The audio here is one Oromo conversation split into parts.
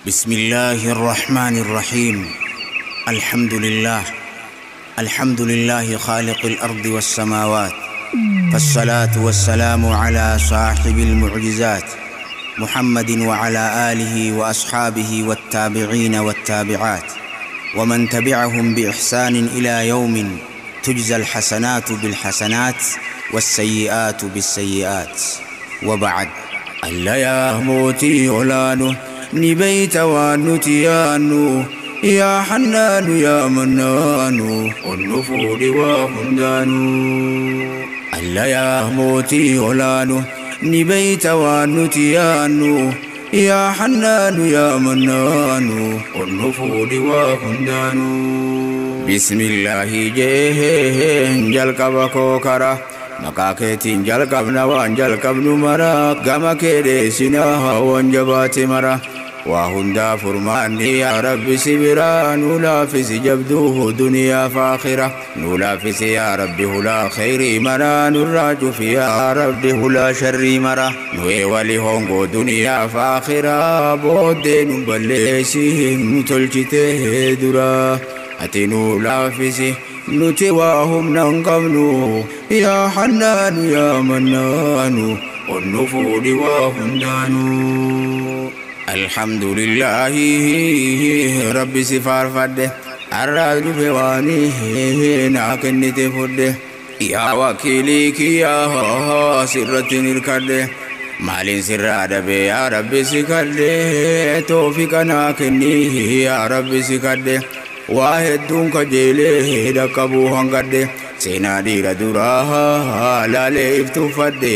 بسم الله الرحمن الرحيم. الحمد لله، الحمد لله خالق الأرض والسماوات، فالصلاة والسلام على صاحب المعجزات محمد وعلى آله وأصحابه والتابعين والتابعات ومن تبعهم بإحسان إلى يوم تجزى الحسنات بالحسنات والسيئات بالسيئات. وبعد. ألا يا موتي أولانو نبيت ونتيانو يا حنان يا منانو النفود وهندانو. ألا يا موتي أولانو نبيت ونتيانو يا حنان يا منانو النفود وهندانو. بسم الله جهن جلقب كوكرا maqaa keetiin jalqabna waan jalqabnu mara, gama kee dheessinaa waan jabaate mara. Waa hundaa furmaanni yaa Rabbi si biraa, nu laaffisi jabduu duniyaa fi aakhira. Nu laaffisi yaa Rabbi hulaa khayrii mara, nurraa cufi yaa Rabbi hulaa sharrii mara. Nu eewali hongoo duniyaa fi aakhira, booddee nu balleessi nu tolchitee dura. Ati nu laaffisi nuti waa humna hin qabnu yaa Hannaanu yaa Mannaanu onnu fuudhi waa hundaanu. Alhamdulillahi Rabbi si faarfadhe, har'aas dhufe waanii naa kennite fudhe. Yaa wakiilii kiyyaa sirratti hin hirkadhe, maaliin sirraa dhabe yaa Rabbi si kadhe. Toofiqa naa kenni yaa Rabbi si kadhe, waa hedduun kajeelee dhaqqabuu hangadhe. Seenaa dhiira duraa laalee iftuuffadhe,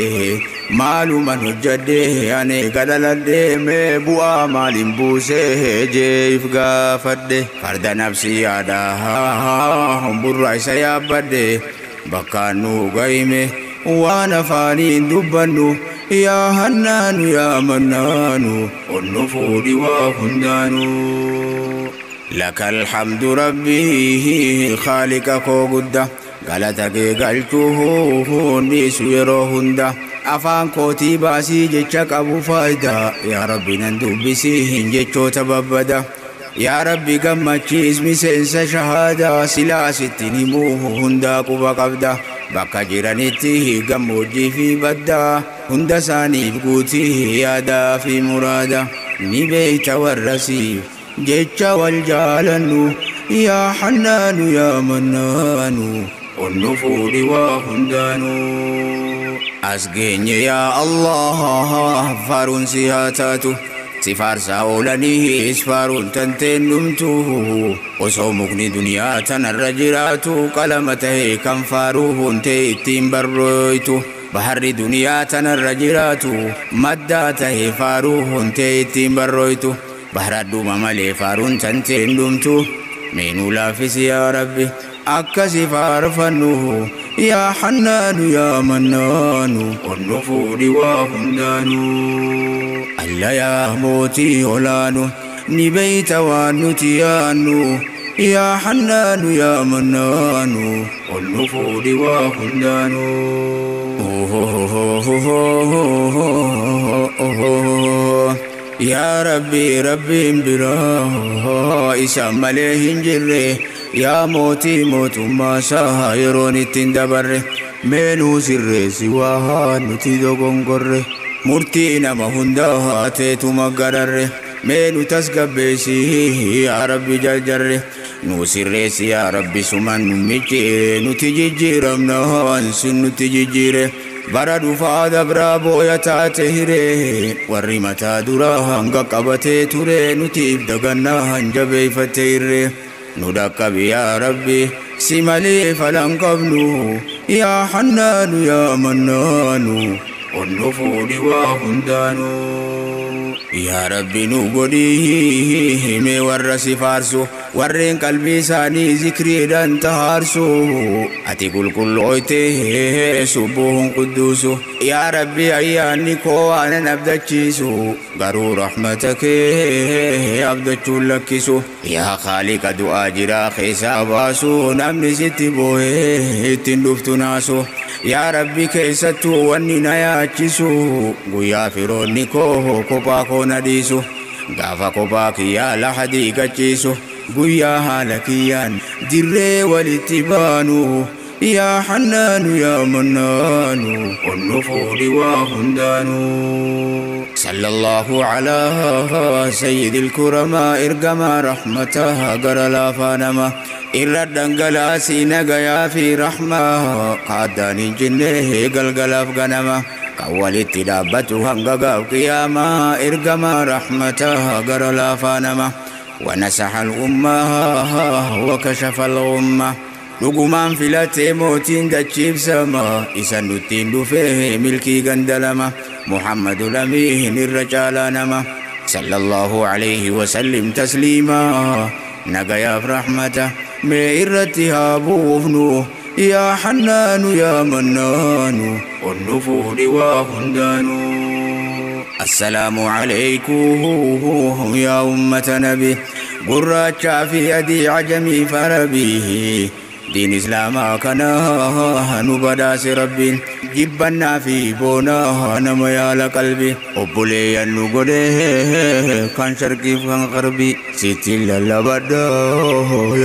maaluman hojjadhe ani gadaladhe, mee bu'aa maaliin buusee jee if gaafadhe. Farda nafsi yaadaa humburraa isa yaabbadhe, bakkaan nu gahime waan afaaniin dubbannu yaa Hannaanu yaa Mannaanu onnu fuudhi waa hundaanu. لك الحمد ربي خالق كو قد غلطك قلته نيس يرو هندا. أفان كوتي باسي جتشك أبو فايدة يا ربي نندبسي جتشو تببدا. يا ربي قمتشيز مسنس شهادة سلا ستني موه هندا قبا قبدا. بكا جيرانيتي قموجي في بدا هندا ساني بقوتي يا دا في مرادا. نبيت والرسيف jecha wal jaalannu yaa Hannaanu yaa Mannaanu onnu fuudhi waa hundaanu. As geenye yaa Allah faaruun si haa taatu, si faarsaa oolaniis faaruun tanteen dhumtu. Osoo mukni duniyaa tanarra jiraatu qalama ta'e kan faaruu huntee ittiin barrooytu. Baharri duniyaa tanarra jiraatu maddaa ta'e faaruu huntee ittiin barrooytu. Bahradhuma malee faaruun tanteen dhumtu. Mee nu laaffisi yaa Rabbi akkasi faarfannu yaa Hannaanu yaa Mannaanu onnu fuudhi waa hundaanu. Alla yaa mootii olaanu ni beeyta waan nuti yaannu yaa Hannaanu yaa Mannaanu onnu fuudhi waa hundaanu. Yaa Rabbi Rabbiin biraa isa malee hin jirre, yaa mootii mootummaa isaa yeroon ittiin dabarre. Mee nuu sirreessi waa nuti dogongorre, murtii nama hundaa teetuma gararre. Mee nu tasgabbeessi yaa Rabbi jarjarre, nu sirreessi yaa Rabbi suman nu miccire. Nuti jijjiiramna waan sin nuti jijjiire, bara dhufaa dabraa booya taate hiree. Warri mataa duraa hanga qabatee ture nutiif dagannaa hanjabeeffatte hirree. Nu dhaqqabi yaa Rabbi si malee falan qabnu yaa Hannaanu yaa Mannaanu onnu fuudhi waa hundaanu. Yaa Rabbi nu godhi mee warra si faarsu, warreen qalbii isaanii zikriidhaan tahaarsu. Ati qulqullooyte subbuun qudduusu yaa Rabbi ayyaanni koo waanan abdachiisu, garuu rahmata kee abdachuun lakkisu. Yaa Khaaliqa du'aa jiraa keessaa baasu, namni sitti boo'ee ittiin dhuftu naasu. Yaa Rabbi keessattuu wanni na yaachisu, guyyaa firoonni koo kophaa koo na dhiisu. Gaafa kophaa kiyyaa lahadii gachiisu guyyaa haala kiyyaan dirree walitti baanu. Yaa Hannaanu yaa Mannaanu onnu fuudhi waa hundaanu. Sallallahu alaa sayyidil kuramaa ergamaa rahmataa gara laafaa nama irra dhangalaasii nagayaa fi rahmaa kaaddaan hin jinne galgalaaf ganama kan walitti dhaabbatu hanga gaaf qiyaamaa ergamaa rahmataa gara laafaa nama. ونسح الأمة وكشف الغمة dhugumaan filatee mootiin dachiibsama isan nuttiin dhufee milkii gandalama Muhammadu Lamiin irra caalaa nama. Sallallahu alayhi wasallim tasliimaa nagayaaf rahmata mee irratti haa buufnu. Yaa Hannaanu yaa Mannaanu onnu fuudhi waa hundaanu. Assalaamu alaykum yaa ummata nabi gurraachaa fi adii ajamii farabii diin islaamaa kana nu badhaase rabbiin jibbannaa fi boonaa nama yaala qalbii obboleeyyan nu godhe kan sharqiif kan qarbii sittiin lallabadha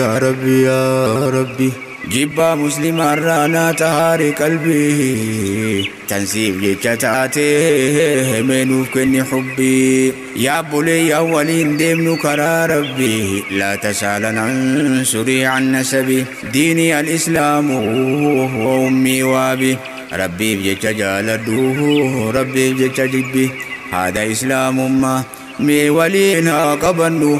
yaa rabbi yaa rabbi jibbaa muslimaarraa naa tahaari qalbii tansiif jecha taatee mee nuuf kenni hubbii yaa obboleeyyan waliin deemnu karaa rabbii laa tasaalan ansurii an nasabi diinii alislaamu wa ummii waabi rabbiif jecha jaaladhu rabbiif jecha jibbi haada islaamummaa mee waliin haa qabannu.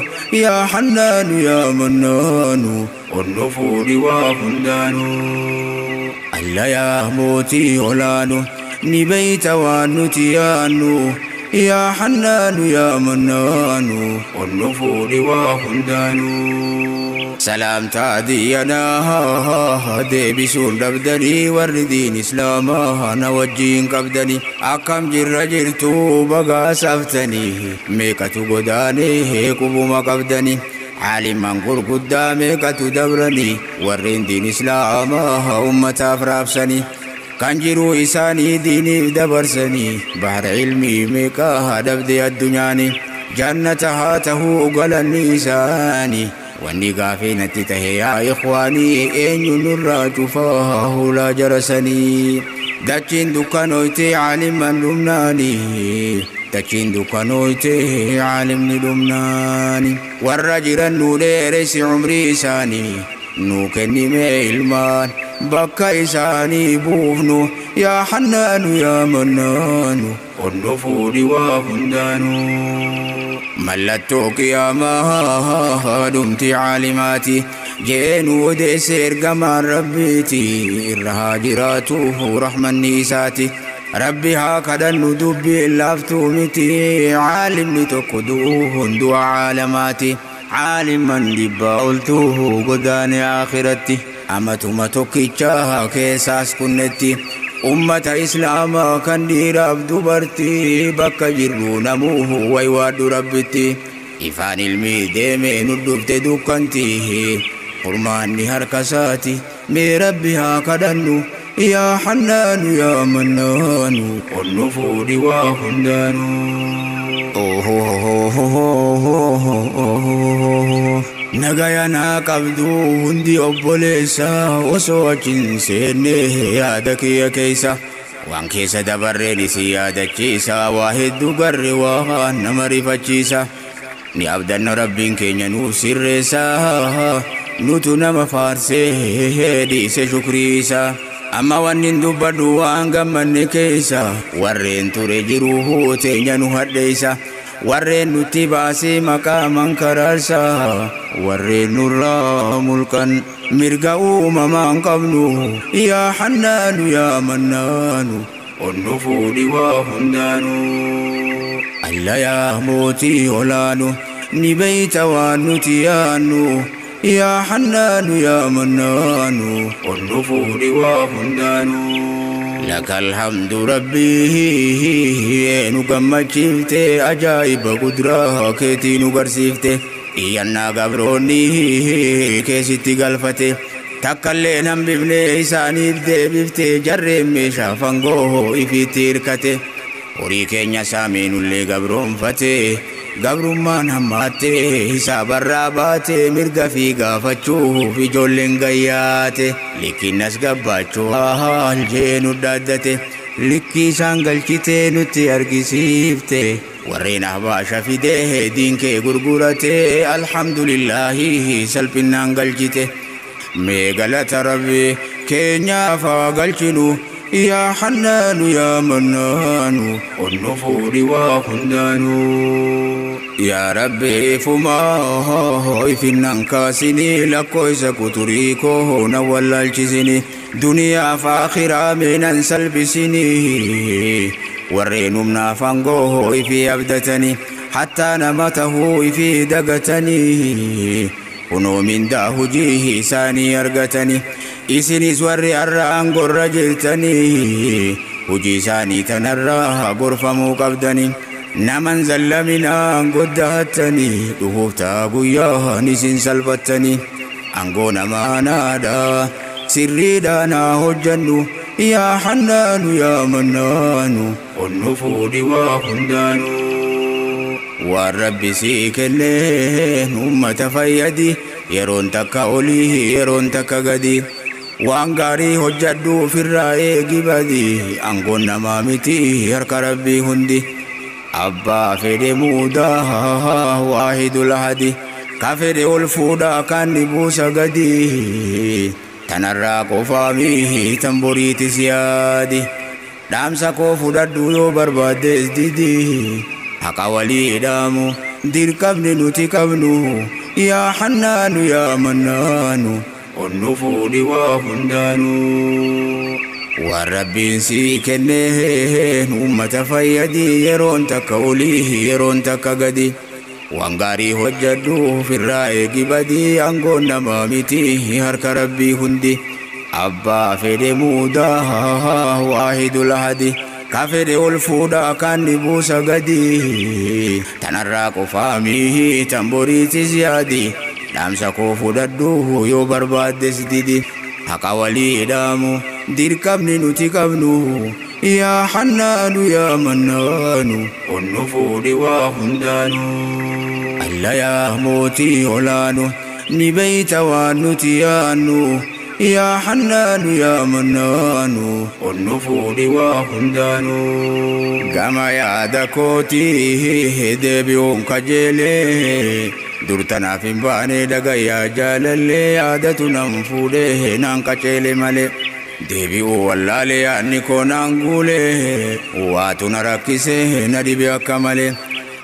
Yaa Hannaanu yaa Mannaanu onnu fuudhi waa hundaanu. Alla yaa mootii olaanu ni beeyta waan nuti yaannu. Yaa Hannaanu yaa Mannaanu onnu fuudhi waa hundaanu. Salaamtaa diyyanaa deebisuun dhabdanii warri diin islaamaa na wajjiin qabdanii akkam jirra jirtu bagaa saftanii meeqatu godaanee qubuma qabdanii caaliman gurguddaa meeqatu dabranii warreen diin islaamaa ummataaf raabsanii kan jiruu isaanii diiniif dabarsanii bahar ilmii meeqaa dhabde addunyaanii jannata haa tahuu galanni isaanii. Wanni gaafii natti tahe yaa ikhwaanii eenyu nurraa cufaa hulaa jarasanii dachiin dukkanooyte caaliman dhumnaanii dachiin dukkanooyte caalimni dhumnaani warra jiran nu dheeressi umrii isaanii nuu kennime ilmaan bakka isaanii buufnu. Yaa Hannaanu yaa Mannaanu onnu fuudhi waa hundaanu. Mallattoo qiyaamaa dhumti caalimaati jeenu odeesse ergamaan rabbiiti irra haa jiraatu rahmanni isaati. Rabbi haa kadhannu dubbiin laaftuu miti caalimni tokko du'uu hundu'a caalamaati caaliman dhibbaa oltuu godaane akhiratti amatuma tokkicha keessaas kunnetti ummata islaamaa kan dhiiraaf dubartii bakka jirru namuu waywaadhu rabbitti ifaan ilmii deeme nu dhufte dukkanti furmaanni harka isaati mee rabbi haa kadhannu. Yaa Hannaanu yaa Mannaanu onnu fuudhi waa hundaanu. Nagaya naa qabdu hundi obboleessa osoo achi hin seenne yaada kiyya keessa waan keessa dabarreen isin yaadachiisa waa hedduu garre waa nama rifachiisa ni abdanna rabbiin keenya nuuf sirreessa nutu nama faarsee dhiise shukrii isa amma wanni dubbadhu waan gammanne keessa warreen ture jiru teenya nu hadheessa warreen nutti baasee maqaa mankaraarsa warreen nurraa mulqan mirga uumamaan qabnu. Yaa Hannaanu yaa Mannaanu onnu fuudhi waa hundaanu. Alla yaa mootii olaanu ni beeyta waan nuti yaannu. Yaa Hannaanu yaa Mannaanu onnu fuudhi waa hundaanu. Lakal hamdu rabbii nu gammachiifte ajaa'iba gudraa keetii nu garsiifte iyyannaa gabroonni keessitti galfate takkallee nan bifne isaaniif deebifte jarreen meeshaa fangoo ifiitti hirkate horii keenya saameenullee gabroonfate Gabrummaan hammaattee hisaabarraa baate mirga fi gaafachuuf ijoolleen gayyaate. Likkinnas gabbaachuu haal jeenu dhaaddate. Likkii isaan galchitee nutti argisiifte. Warreen ahbaasha fidee diinkee gurgurate alhamdulillaahi salphinnaan galchite. Mee galata rabbi keenyaaf haa galchinu. Yaa Hannaanu yaa Mannaanu onnu fuudhi waa hundaanuu. Yaa Rabbi ifumaa ifinnan kaasinii lakkoofsa kuturii koo na wallaalchisinii. Duniyaaf akhiraa meenan salphisinii. Warreen humnaaf aangoo ifii abdatanii hattaa nama tahuu ifii dagatanii. Kunoo mindaa hojii isaanii argatanii. Isinis warri har'a aangorra jirtanii hojii isaanii tanarraa gorfamuu qabdanii. Naman zallaminaan goddahattanii dhufuuf ta'a guyyaan isin salphattanii. Aangoo namaanaadha sirriidhaan haa hojjannu. Yaa Hannaanu yaa Mannaanu onnu fuudhi waa hundaanuu. Waan rabbi sii kenneen uummata fayyadi yeroon takka olii yeroon takka gadi. Waan gaarii hojjadhu ofirraa eegi badi aangoon namaa miti harka rabbii hundi. Abbaa fedhe muudaa waahidul hadi ka fedhe ol fuudhaa kan ni buusa gadi. Tanarraa qofaami tan boriitis yaadi. Dhaamsa koo fudhadhu yoo barbaaddes didi. Haqa walii dhaamu dirqamni nuti qabnu. Yaa Hannaanu yaa Mannaanu onnu fuudhi waa hundaanuu. Waan rabbiin sii kenneen uummata fayyadi yeroon takka olii yeroon takka gadi. Waan gaarii hojjadhu ofirraa eegi badi aangoon namaa miti harka rabbii hundi. Abbaa fedhe muudaa waahidul hadi ka fedhe ol fuudhaa kan ni buusa gadi. Tanarraa qofaami tan boriitis yaadi. Dhaamsa koo fudhadhu yoo barbaaddes didi. Haqa walii dhaamu dirqamni nuti qabnu. Yaa Hannaanu yaa Mannaanu onnu fuudhi waa hundaanuu. Alla yaa mootii olaanu ni beeyta waan nuti yaannu. Yaa Hannaanu yaa Mannaanu onnu fuudhi waa hundaanuu. Gama yaada kootii deebi'uun kajeelee. Dur tanaaf hin baane dhagayyaa jaalallee yaadatu nan fuudhee naan qaceele malee. Deebi'uu wallaalee yaadni koo naan guulee waatu na rakkisee na dhibe akka malee.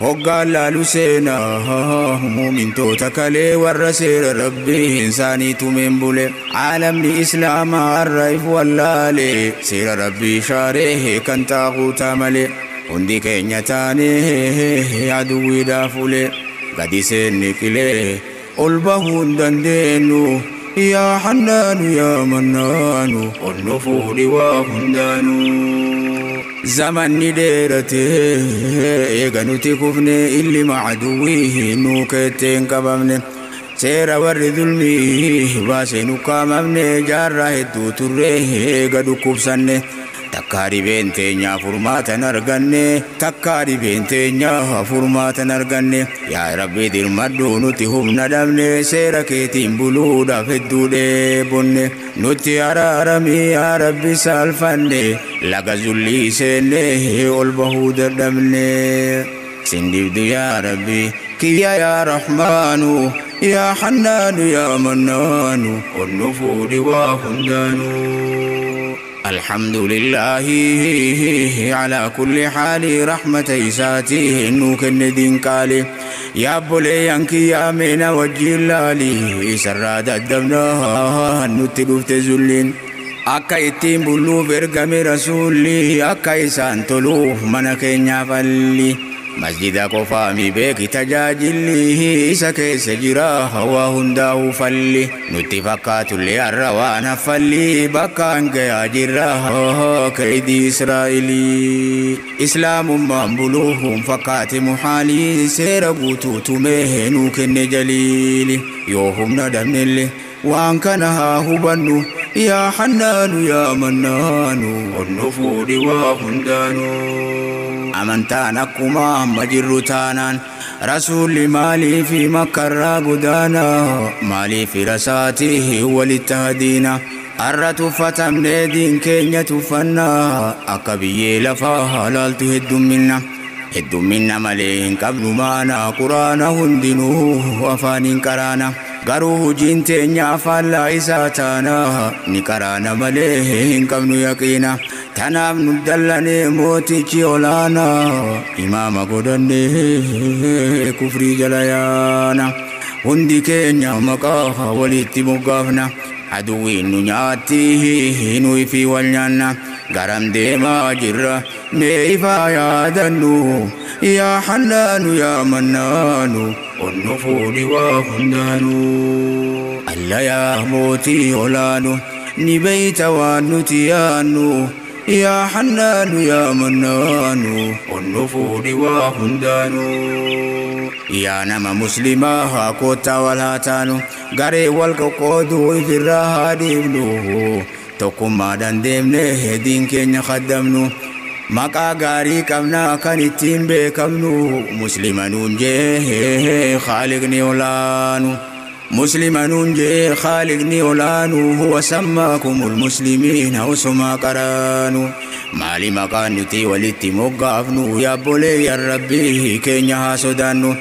Hoggaan laalu seenaa muumintoota kalee warra seera rabbiin isaanii tumeen bule. Aalamni islaamaa har'a if wallaalee seera rabbii shaaree kan xaaquutaa malee. Hundi keenya taanee aduwwiidhaaf ulee. Gadi seenni qilee ol bahuu hin dandeenyu. Yaa Hannaanu yaa Mannaanu onnu fuudhi waa hundaanuu. Zamanni dheeratee eega nuti kufne illi macaduwwii nuu keettee hin qabamne. Seera warri zulmii baasee nu kaamamne jaarraa hedduu turree eega dhukkubsanne. Takkaa dhibeen teenyaa furmaatan arganne takkaa dhibeen teenyaa furmaatan arganne. Yaa Rabbi dirmadhu nuti humna dhabne seera keetiin buluudhaaf hedduu dheebonne. Nutti araaramii yaa Rabbi saalfanne laga zullii seenne ol bahuu dadhabne. Sindibdu yaa Rabbi kiyya yaa Rahmaanu yaa Hannaanu yaa Mannaanu onnu fuudhi waa hundaanuu. الحمد لله على كل حال رحمة إساته نوك الندين قالي يا بولي ينكي يا من وجه اللالي سراد الدمنا نتلوف تزلين akka ittiin bulluuf ergame rasuulli akka isaan toluuf mana keenyaaf alli masjida qofaami beeki tajaajilli isa keessa jira hawaa hundaa'uu falli nutti fakkaatullee har'a waan haffalli bakkaan gayaa jirra kaidii Israa'ilii islaamummaan buluun fakkaate muhaalii seera guutuu tumee nuu kenne jaliili yoo humna dhabnellee waan kana haa hubannu. Yaa Hannaanu yaa Mannaanu onnu fuudhi waa hundaanuu. Amantaan akkuma amma jirru taanaan Rasuulli maaliif makkarraa godaana? Maaliif rasaatii walitti hadiina? Har'a tuffatamnee diin keenya tuffannaa, akka biyyee lafaa halaaltu heddumminna. Heddumminna malee hin qabnu maana, quraana hundinuu afaaniin qaraana. Garuu hojiin teenya afaan isaa taana, ni qaraana malee hin qabnu yaqiina. Tanaaf nu dallanee mootichi olaanaa, imaama godhannee kufrii jala yaana. Hundi keenya maqaa walitti moggaafna. Aduwwiin nu nyaatti, nuyi fi wal nyaanna. Garam deemaa jirra mee ifaa yaadannu? Yaa Hannaanu, yaa Mannaanu, onnu fuudhi waa hundaanu. Alla yaa mootii olaanu, ni beeyta waan nuti yaannu. Yaa Hannaanu, yaa Mannaanu, onnu fuudhi waa hundaanu. Yaa nama muslimaa, haa koottaa wal haa taanu, garee wal qoqqooduu ifirraa haa dhiifnu. Tokkummaadhaan deemnee diin keenya kaddamnu. Maqaa gaarii qabnaa kan ittiin beekamnu, muslima nuun jee Khaaliqni olaanu. Muslima nuun jee Khaaliqni olaanu, huwa sammaakumul muslimiina osumaa qaraanu. Maali maqaan nuti walitti moggaafnu? Yaabbolee, Rabbii keenya haa sodaannu.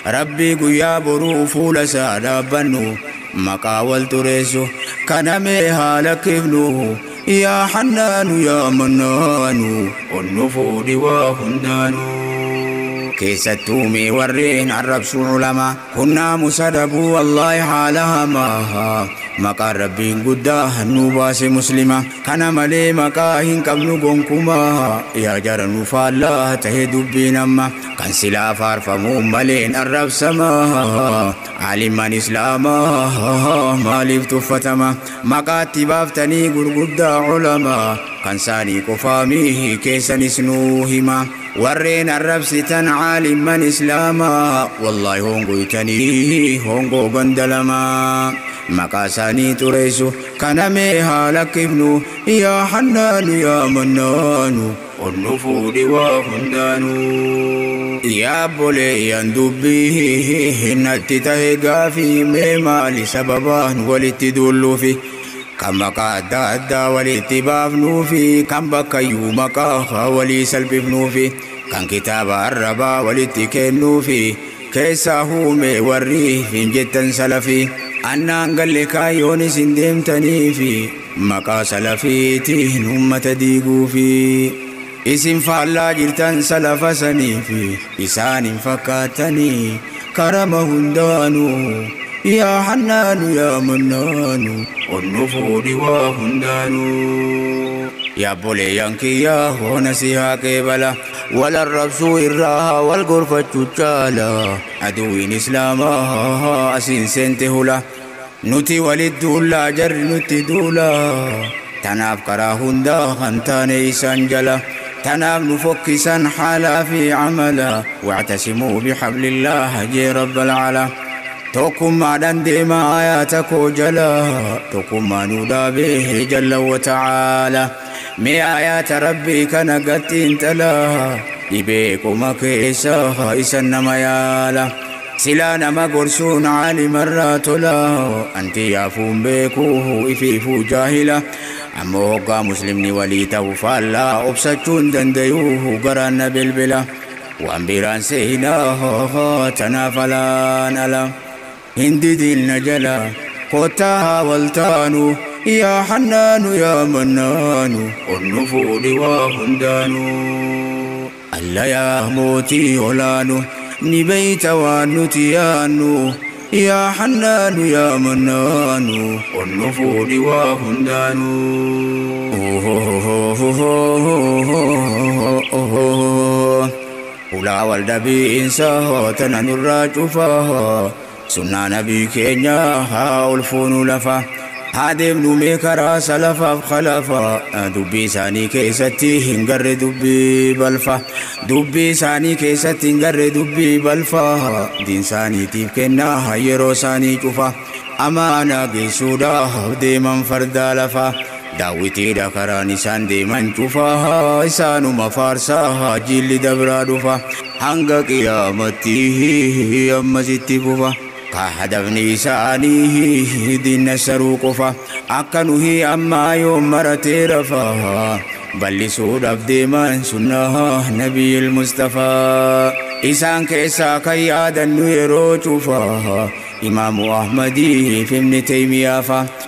Rabbii guyyaa boruu fuula isaa dhaabbannu, maqaa wal xureessu kana mee haa lakkifnu. Yaa Hannaanu, yaa Mannaanu, onnu fuudhi waa hundaanu. Keessattuu mee warreen arrabsuu ulamaa kun naamusa dhabuu, wallaahi haala hamaa. Maqaan Rabbiin guddaa nu baase muslima, kana malee maqaa hin qabnu gonkumaa. Yaa jara, nu faallaa tahe dubbiin amma, kan silaa faarfamuu maleen arrabsama. Alimman islaamaa maaliif tuffatama? Maqaatti baaftanii gurguddaa ulamaa, kan saanii qofaamii keessanis nuu hima. Warreen arrabsitan caalimman islaamaa, wallaahi hongoytanii hongoo gandalamaa. Maqaa isaanii xureessu kana mee haa lakkifnu. Yaa Hannaanu, yaa Mannaanu, onnu fuudhi waa hundaanu. Yaa obboleeyyan, dubbii natti tahe gaafii, mee maali sababaan walitti duulluufi? Kan maqaa adda addaa walitti baafnuufi, kan bakkayyuu maqaa walii salphifnuufi, kan kitaaba arrabaa walitti kennuufi, keessaa huume warri hin jettan salafii. Annaan galle kaayyoon isin deemtaniifi, maqaa salafiitiin ummata diiguufi. Isin faallaa jirtan salafa saniifi, isaan hin fakkaatanii karama hundaanuu. Yaa Hannaanu, yaa Mannaanu, onnu fuudhi waa hundaanuu. Yaa obboleeyyan kiyyaa, hoona si haa qeebala, wal arrabsuu irraa wal gorfachuu caala. Aduwwiin islaamaa asiin seente hula, nuti walit duullaa, jarri nutti duula. Tanaaf karaa hundaa kan taane isaan jala, tanaaf nu fokkisan haalaa fi amala. Wactasimuu bixablillaah jee rabbal calaa. Tokkummaadhaan deemaa ayaata koo jala, tokkummaa nu dhaabee jalla wa ta'aala. Mee ayaata Rabbii kana gattiin xala, dhibee qoma keessa isan nama yaala. Silaa nama gorsuun caalimarraa tola, anti yaafuun beekuu ifiifuu jaahila. Ammoo hoggaa muslimni walii ta'u faallaa, obsachuu hin dandayuu, garaan na bilbila. Waan biraan seenaa tanaaf alaan ala hin didinna jala, kottaa wal taanu. Yaa Hannaanu, yaa Mannaanu, onnu fuudhi waa hundaanu. Alla yaa mootii olaanu, ni beeyta waan nuti yaannu. Yaa Hannaanu, yaa Mannaanu, onnu fuudhi waa hundaanu. Ulaa wal dhabiinsa tana nurraa cufaa, sunnaa nabii keenya haa ol fuunu lafa. Haa deemnu mee karaa salafaaf khalafa, dubbii isaanii keessatti hin garre dubbii balfa. Dubbii isaanii keessatti hin garre dubbii balfa. Diin isaaniitiif kennaa yeroo isaanii cufa, amaanaa geessuudhaaf deeman fardaa lafa. Daawwitiidha karaan isaan deeman cufaa, isaanuma faarsaa jilli dabraa dhufa. Hanga qiyaamatti ammasitti fufa. Hadafni isaanii diinna saruu qofa. Akka nuhi ammaa yoo maratee rafa, bal'isuudhaaf deeman sunnaa Nabiyil Mustafaa. Isaan keessaa kan yaadannu yeroo cufa Imaamu Ahmadii fi Ibni Taymiyaa.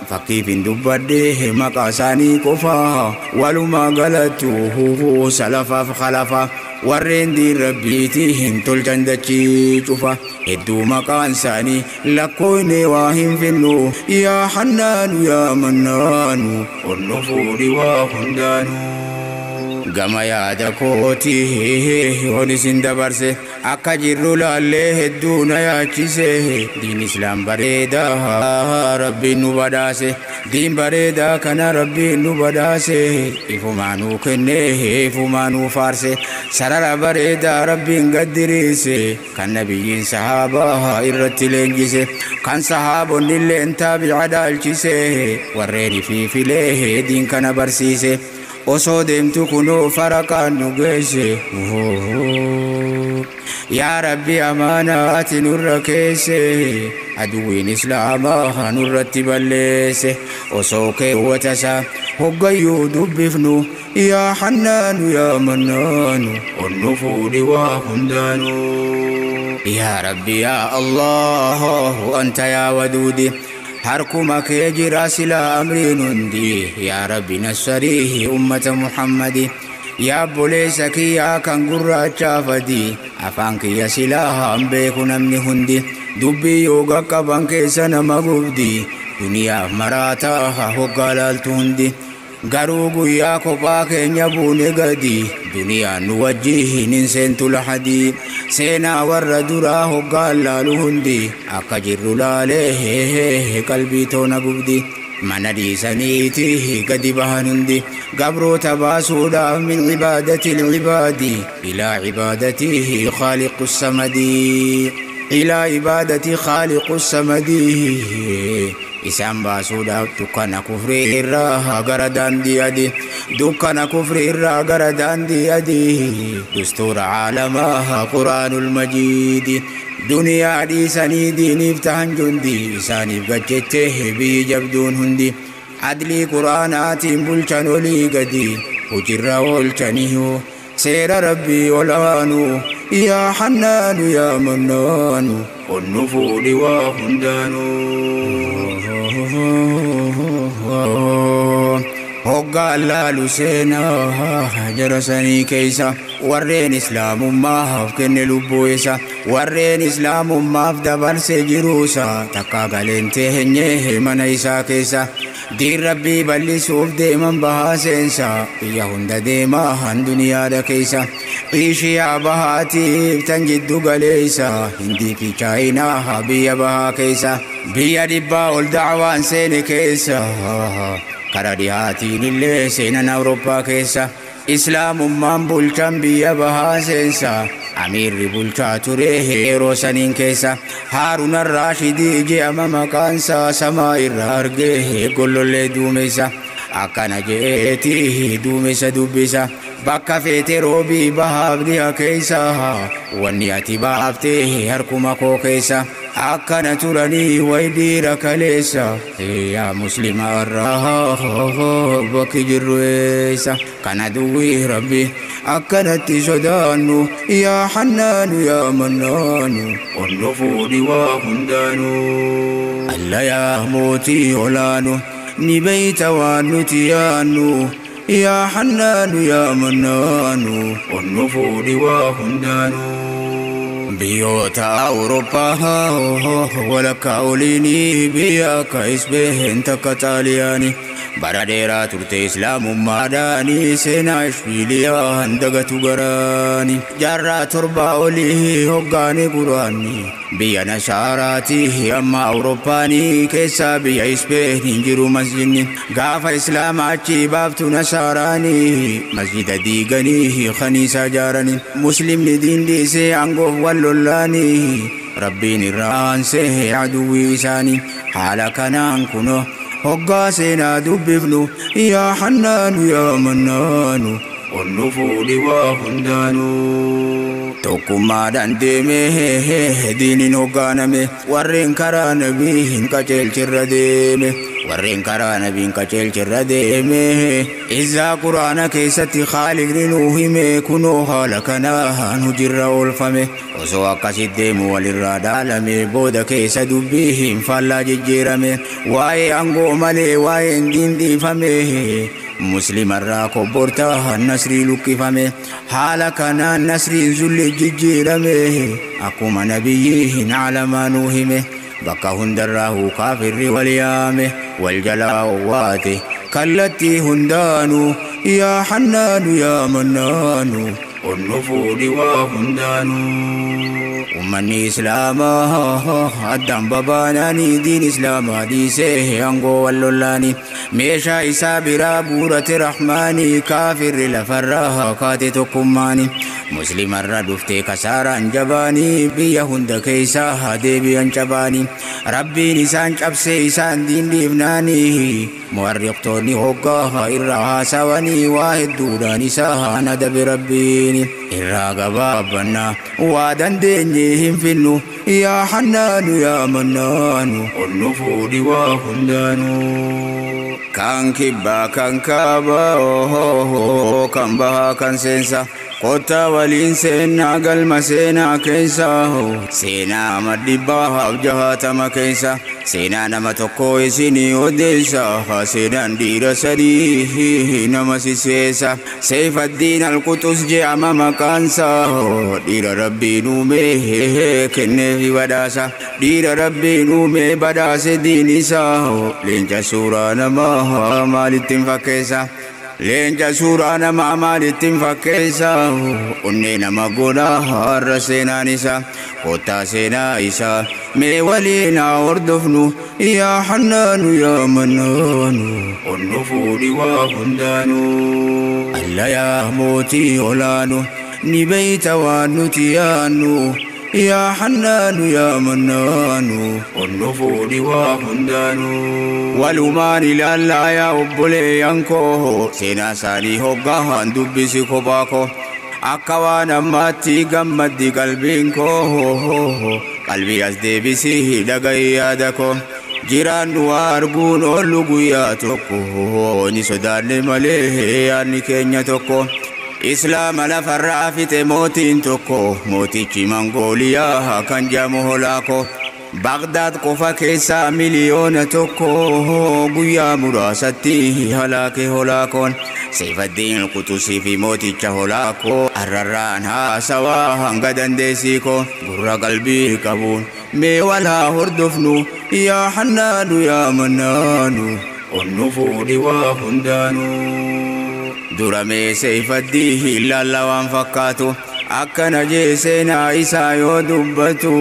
Fakkiif hin dubbadhe maqaa isaanii qofa. Walumaa galattu salafaaf khalafa, warreen diin Rabbiitii hin tolchan dachii cufa. Hedduu maqaan isaanii lakkoofne waa hin finnu. Yaa Hannaanu, yaa Mannaanu, ol nu fuudhi waa hundaanuu. Gama yaada kootii ol isin dabarse, akka jirru laallee hedduu na yaachise. Diin Islaam bareedaa Rabbiin nu badhaase, diin bareedaa kana Rabbiin nu badhaase. Ifumaa nuu kenne, ifumaa nuu faarse. Sarara bareedaa Rabbiin gaddiriise, kan nabiyyiin sahaabaa irratti leenjise, kan sahaabonni illeen taabi'a dhaalchise, warreen ifiifilee diin kana barsiise. Osoo deemtu kunoo faraqaan nu geesse. Yaa Rabbi, amaanaa ati nurra keesse aduwwiin Islaamaa nurratti balleesse. Osoo keewwata isaa hoggayyuu dubbifnu, yaa Hannaanu, yaa Mannaanu, ol nu fuudhi waa hundaanuu. Yaa Rabbi, yaa Allah, anta yaa Waduudi, harkuma kee jira silaa amriin hundi. Yaa Rabbi, nassariihi ummata Muhammadi. Yaa obboleessa kiyyaa kan gurraachaaf adii, afaan kiyya silaa haan beeku namni hundi. Dubbii yoo qaqqaban keessa nama gubdi, duniyaaf maraataa hoggaa laaltu hundi. Garuu guyyaa kophaa keenya buune gadi, duniyaan nu wajjiin hin seentu lahadii. Seenaa warra duraa hoggaan laalu hundi, akka jirru laalee qalbii toona gubdi. Mana dhiisaniiti gadi bahan hundi, gabroota baasuudhaaf, min cibaadati lcibaadi ilaa cibaadatihi khaaliqu samadii, ilaa ibaadati khaaliqu samadii. Isaan baasuudhaaf dukkana kufrii irraa gara daandii adii, dukkana kufrii irraa gara daandii adii, dustuura caalamaa Quraanul Majiidi. Duniyaa dhiisanii diiniif tahan jundi, isaaniif gajjette biyyi jabduun hundi. Adlii Quraanaatiin bulchan olii gadi, hujirra oolchaniihu seera Rabbii olaanu. Yaa Hannaanu, yaa Mannaanu, ol nu fuudhi waa hundaanuu. Hoggaan laalu seenaa jara sanii keeysa, warreen Islaamummaaf kenne lubbuu isa, warreen Islaamummaaf dabarse jiruusa, takkaa galeen teenye mana isaa keessa. Diin Rabbii bal'isuuf deeman bahaa seensa, biyya hunda deemaa han duniyaadha keeysa. Eeshiyaa bahaatiif tan jiddu galeeysa, Hindii fi Chaayinaa biyya bahaa keeysa, biyya 100 ol da'waan seene keessa. Kara dhihaatiin illee seenan Awurooppaa keessa, Islaamummaan bulchan biyya bahaa seensa. Amiirri bulchaa ture yeroo saniin keessa Haaruna Raashidii je'ama maqaansaa. Samaa irraa argee gollollee duumessa, akkana je'eeti duumessa dubbisa: "Bakka feete roobii bahaaf dhiha keessa, wanni ati baaftee harkuma koo keessa." Akkana turanii way dhiira kaleessa. Yaa muslima irraa, bakki jirru eessa? Kana duwwii Rabbi akkanatti sodaannu. Yaa Hannaanu, yaa Mannaanu, ol nu fuudhi waa hundaanuu. Alla, yaa mootii olaanu, ni beeyta waan nuti yaannu. Yaa Hannaanu, yaa Mannaanu, ol nu fuudhi waa hundaanuu. Biyyoota Awurooppaa walakkaa oliinii, biyya akka Ispeen takka Xaaliyaanii, bara dheeraa turte Islaamummaadhaanii. Seenaa Ishbiiliyaa dagatu garaani. Jaarraa 7 olii hoggaanii Quraanni biyya Nasaaraati. Amma Awurooppaanii keessaa biyya Ispeen hin jiru masjidni. Gaafa Islaama achi baaftu Nasaaraanii, masjida diiganii kaniisaa ijaaranii. Muslimni diin dhiisee aangoof wal lollaanii, Rabbiin irraa aansee aduwwii isaanii. Haala kanaan kunoo Hoggaa seenaa dubbifnu yaa Hannaanu yaa Mannaanu, ol fuudhi waa hundaanuu. Tokkummaadhaan deemee diiniin hoggaaname, warreen karaa nabii hin qajeelchirra deeme, warreen karaa nabiin qajeelchirra deeme. Izaa Quraana keessatti Khaaliqni nuu hime, kunoo haala kanaan hujirra oolfame. Osoo akkasit deemu walirraa dhaalame, booda keessa dubbii hin faallaa jijjiirame. Waa'ee aangoo malee waa'een diin dhiifame, muslimarraa kobbortaa nasrii luqqifame. Haala kanaan nasriin zulli jijjiirame, akkuma nabiyyi hin alamaa nuu hime. Bakka hundarraa kaafirri wal yaame, wal jalaa owwaate kallattii hundaanuu. Yaa Hannaanu yaa Mannaanu, ol nu fuudhi waa hundaanuu. Ummanni Islaamaa addaan babaanaanii diin Islaamaa dhiisee aangoo wal lollaanii, meeshaa isaa biraa guurate Rahmaanii. Kaafirri lafarraa kaate tokkummaanii, muslimarra dhuftee kasaaraan jabaanii, biyya hunda keessaa deebi'an cabaanii. Rabbiin isaan cabsee isaan diin dhiifnaanii, muwarriqtoonni hoggaa irraa haasawanii waa hedduudhaan isaan adabe Rabbiin. Irraa gabaabbannaa waa dandeenye hin finnu. Yaa Hannaanu yaa Mannaanu, ol nu fuudhi waa hundaanuu. Kan kibbaa, kan kaabaa, kan bahaa, kan seensa, kottaa waliin seenaa galma seenaa keessa. Seenaa 160 keessa seenaa nama tokko isinii odeessa. Seenaan dhiira sadii nama siseessa. Seefaddiin Alquxus je'ama maqaansa. Dhiira Rabbiin uumee kenneefi badhaasa, dhiira Rabbiin uumee badhaase diin isaa. Leenca suuraa namaa maalittiin fakkeessa? Leenca suuraa namaa maalittiin fakkeessa? Onnee nama godha har'a seenaan isaa. Kottaa seenaa isaa mee waliin haa hordofnu. Yaa Hannaanu yaa Mannaanu, ol nu fuudhi waa hundaanuu. Alla yaa mootii olaanu, ni beeyta waan nuti yaannu. Yaa Hannaanu yaa Mannaanu, ol nu fuudhi waa hundaanuu. Walumaan ilaallaa yaa obboleeyyan koo, seenaa isaanii hoggaan dubbisi kophaa koo, akka waan ammaatti gammaddi qalbiin koo. Qalbii as deebisii dhaga'i yaada koo. Jiraannu waa arguun oollu guyyaa tokko, ni sodaanne malee yaadni keenya tokko. Islaama lafarraa fixe mootiin tokko, mootichi Mangooliyaa kan jedhamu Holaako. Bagdaad qofa keessaa 1,000,000 guyyaa muraasatti halaake Holaakoon. Seefaddiin Quxusii fi mooticha Holaakoo arrarraan haasawaa hanga dandeessii koo gurra qalbii qabuun mee wal haa hordofnu. Yaa Hannaanu yaa Mannaanu, ol nu fuudhi waa hundaanuu. Dura mee Seefaddii ilaalla waan fakkaatu. Akkana jee seenaa isaa yoo dubbatu,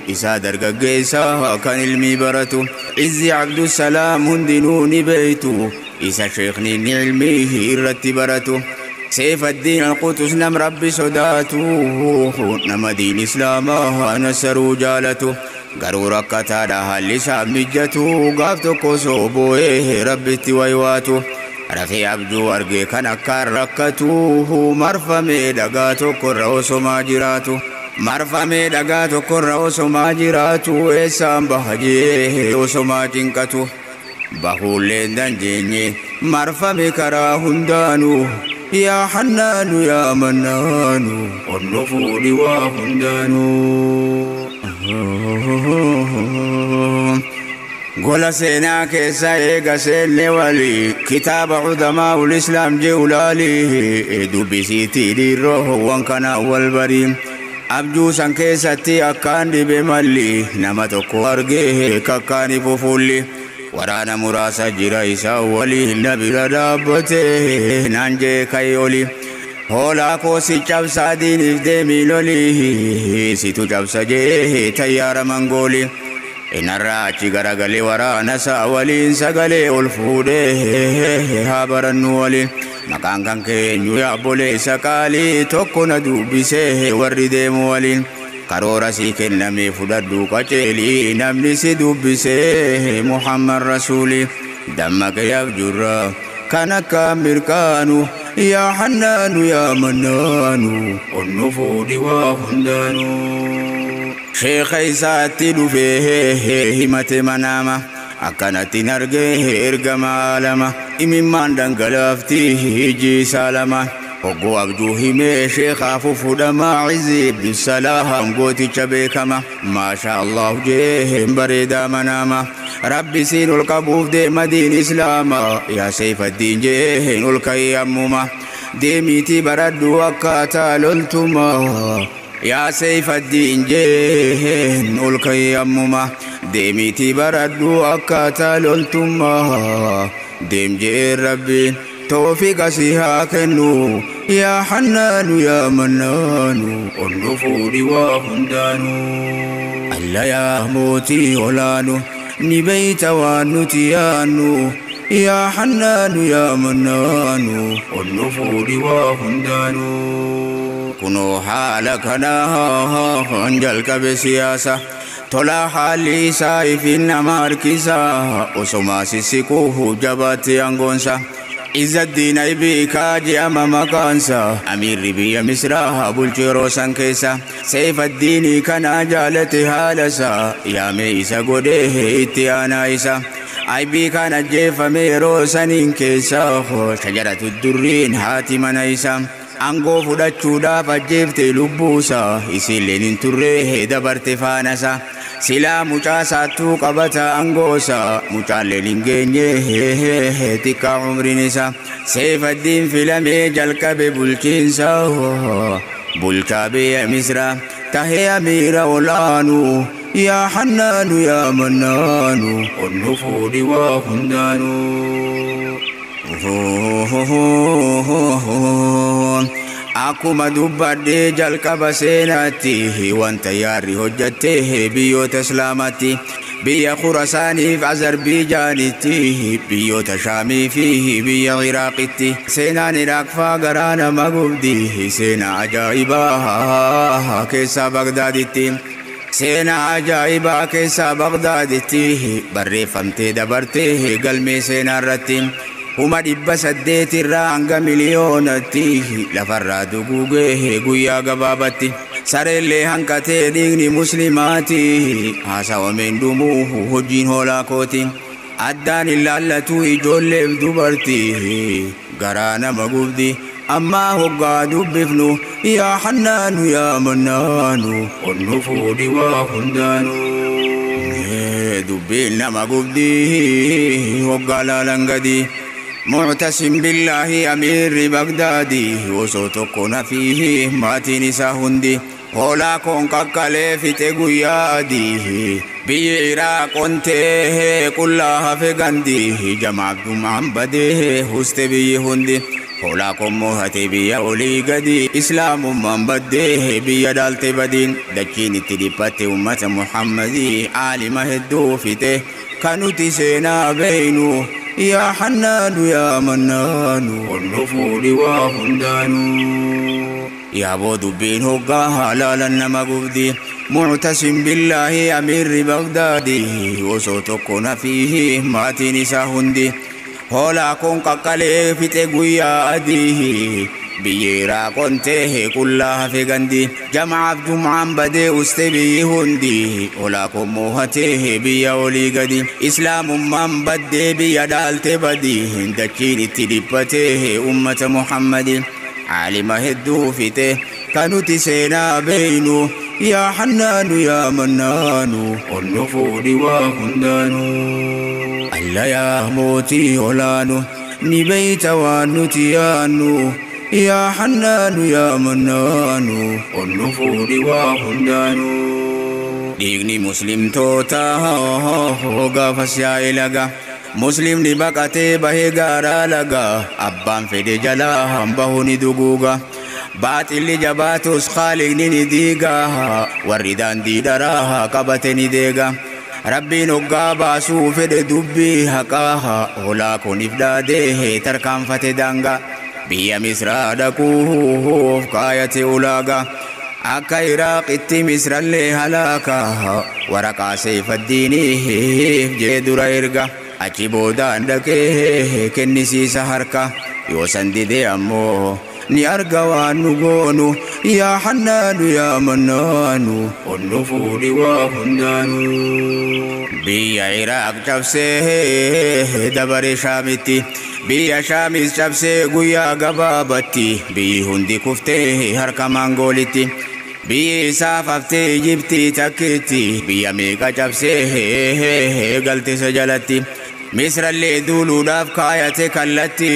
isaa dargaggeessa kan ilmii baratu, Izzi Abdusalaam hundinuu ni beeytu, isa sheekni ni ilmii irratti baratu. Seefaddiin Alquxus nam Rabbi sodaatu, nama diin Islaamaa nasaruu jaalatu. Garuu rakkataadha, haalli isaa mijjatu. Gaaf tokko osoo boo'ee Rabbitti waywaatu, rafee abjuu argee kan akkaan rakkatu. Marfamee dhagaa tokkorra osomaa jiraatu, marfamee dhagaa tokkorra osomaa jiraatu, eessaan baha jee osomaa cinqatu, bahuulleen dandeenye, marfame karaa hundaanuu. Yaa Hannaanu yaa Mannaanu, ol nu fuudhi waa hundaanuu. Gola seenaa keessa eega seenne walii, kitaaba Cudamaa ul Islaam je'u laalii dubbisiitii dhiirroo wan kana wal barii. Abjuu san keessatti akkaan dhibe malli, nama tokko argee kakkaan ifu fuulli. Waraana muraasa jira isaa waliin, na bira dhaabbate naan jee, "Ka'i oli, hoolaa koo si cabsaa, diiniif deemii loli, situ cabsa jee tayyaara Mangooli." Inarraa achi garagalee waraana isaa waliin sagalee ol fuudhee, "Haa barannu waliin, maqaan kan keenyu yaa obboleessa qaalii?" Tokko na dubbisee warri deemu waliin, "Karoora sii kenname fudhadhu qaceelii, namni si dubbisee Muhammad Rasuuli." Dammaqee abjurraa kan akka mirkaanu yaa Hannaanu yaa Mannaanu onnu fuudhi waa hundaanu. Sheekha isaatti dhufee himate manaama akkanatti argee ergama alama imimmaan dhangalaafti iji isaa lama. Hogguu abjuu himee sheekaaf fudhama Izzi Abdusalaam gooticha beekama. Maasha Allah jee bareedaa manaama. Rabbi siin ol qabuuf deema diin Islaama yaa Seefaddiin jee ol ka'ee ammuma. Deemiitii baradhu akkaataa loltuma. Yaa Seefaddiin jee ol ka'ee ammuma. Deemiitii baradhu akkaataa loltuma. Deem jee Rabbiin toofiqa si haa kennu yaa Hannaanu yaa Mannaanu onnu fuudhi waa hundaanu. Alla yaa mootii olaanu ni beeyta waan nuti yaannu yaa Hannaanu yaa Mannaanu onnu fuudhi waa hundaanu. Kunoo haala kanaan jalqabe siyaasa. Tola haalli isaa ifin nama harkisa osoma sissiquuhu jabaatti aangoonsa. Izzaddiin Aybiikaa je'ama maqaansa amiirri biyya Misraa bulchu yeroo san keessa. Seefaddiinii kana jaalate haalasa yaamee isa godhee itti aanaa isa. Aybiikaan ajjeefame yeroo saniin keessa shajaratu durriin haati mana isa. Aangoo fudhachuudhaaf ajjeefte lubbuusa isiilleen hin turre dabarte faanasa. Silaa mucaa saattuu qabata aangoosa mucaalleen hin geenye xiqqaa umriin isa. Seefaddiin filamee jalqabe bulchiinsa bulchaa biyya Misraa tahee amiira olaanu yaa Hannaanu yaa Mannaanu onnu fuudhi waa hundaanu. Akkuma dubbadhee jalqaba seenaatti wanta yaarri hojjatte biyyoota Islaamaatti biyya Khurasaaniif Azerbiijaanitti biyyoota Shaamii fi biyya Iraaqitti seenaan Iraaq faa garaa nama gubdi seenaa ajaa'ibaa keessaa Bagdaaditti. Seenaa ajaa'ibaa keessaa Bagdaaditti barreeffamtee dabartee galmee seenaa irratti. 800,000 irraa hanga miliyoonatti lafarraa duguugee guyyaa gabaabatti. Sareellee hanqatee dhiigni muslimaati haasawameen dhumuu hojiin hoolaa kooti. Addaan hin laallatu ijoolleef dubartii garaa nama gubdi. Ammaa hoggaa dubbifnu yaa Hannaanu yaa Mannaanu onnu fuudhi waa hundaanu. Dubbiin nama gubdi hoggaa laalan gadi. Muctasim billaahi amiirri Bagdaadi osoo tokko nafii maatiin isaa hundi. Hoolaa koon qaqqalee fixe guyyaa adii biyyi Iraaq ontee qullaa hafe gandi jamaaf dhumaan badee huste biyyi hundi. Hoolaa koon moo'ate biyya olii gadi islaamummaan baddee biyya dhaalte badiin dachiin itti dhiphatte ummata Muhammadii aalima hedduu fixe kan nuti seenaa beeynu yaa Hannaanu yaa Mannaanu onnu fuudhi waa hundaanu. Yaaboo dubbiin hoggaa halaalan nama gubdi Muctasim billaahi amiirri Bagdaadi osoo tokko nafii maatiin isaa hundi. Hoolaa koon qaqqalee fixe guyyaa adii biyyi Iraaq ontee qullaa hafe gandi jamaaf jum'aan badee uste biyyi hundi. Hoolaa koon moo'atee biyya olii gadi islaamummaan baddee biyya dhaalte badi dachiin itti dhiphatee ummata Muhammadi. Aalima hedduu fixe kan nuti seenaa beeynu yaa Hannaanu yaa Mannaanu onnu fuudhi waa hundaanu. Alla yaa mootii olaanu ni beeyta waan nuti yaannu yaa Hannaanu yaa Mannaanu onnu fuudhi waa hundaanu. Dhiigni muslimtoota gaafas yaa'e laga Muslimni baqatee bahee gaaraa laga abbaan fedhe jalaa hambahu ni duguuga. Baaxilli jabaatus Khaaliqni ni diiga warri daandii dharaa qabate ni deega. Rabbiin hoggaa baasuu fedhe dubbii haqaa hoolaa kuniif dhaadee tarkaanfate daangaa. Biyya Misraa dhaquuf kaayate ulaagaa. Akka Iraaqitti Misrallee halaaka waraqaa Seefaddiiniif jee dura erga. Achi boodaan dhaqee kennisiisa harka. Yoo san dide ammoo ni arga waan nu goonu. Yaa Hannaanu yaa Mannaanu, onnu fuudhi waa hundaanu. Biyya Iraaq cabsee dabare Shaamitti. Biyya Shaamis cabsee guyyaa gabaabatti. Biyyi hundi kuftee harka Maangoolitti. Biyyi isaaf haftee Ijiptii takkitti. Biyya meeqa cabsee galtisa jalatti. Misrallee duuluudhaaf kaayate kallatti.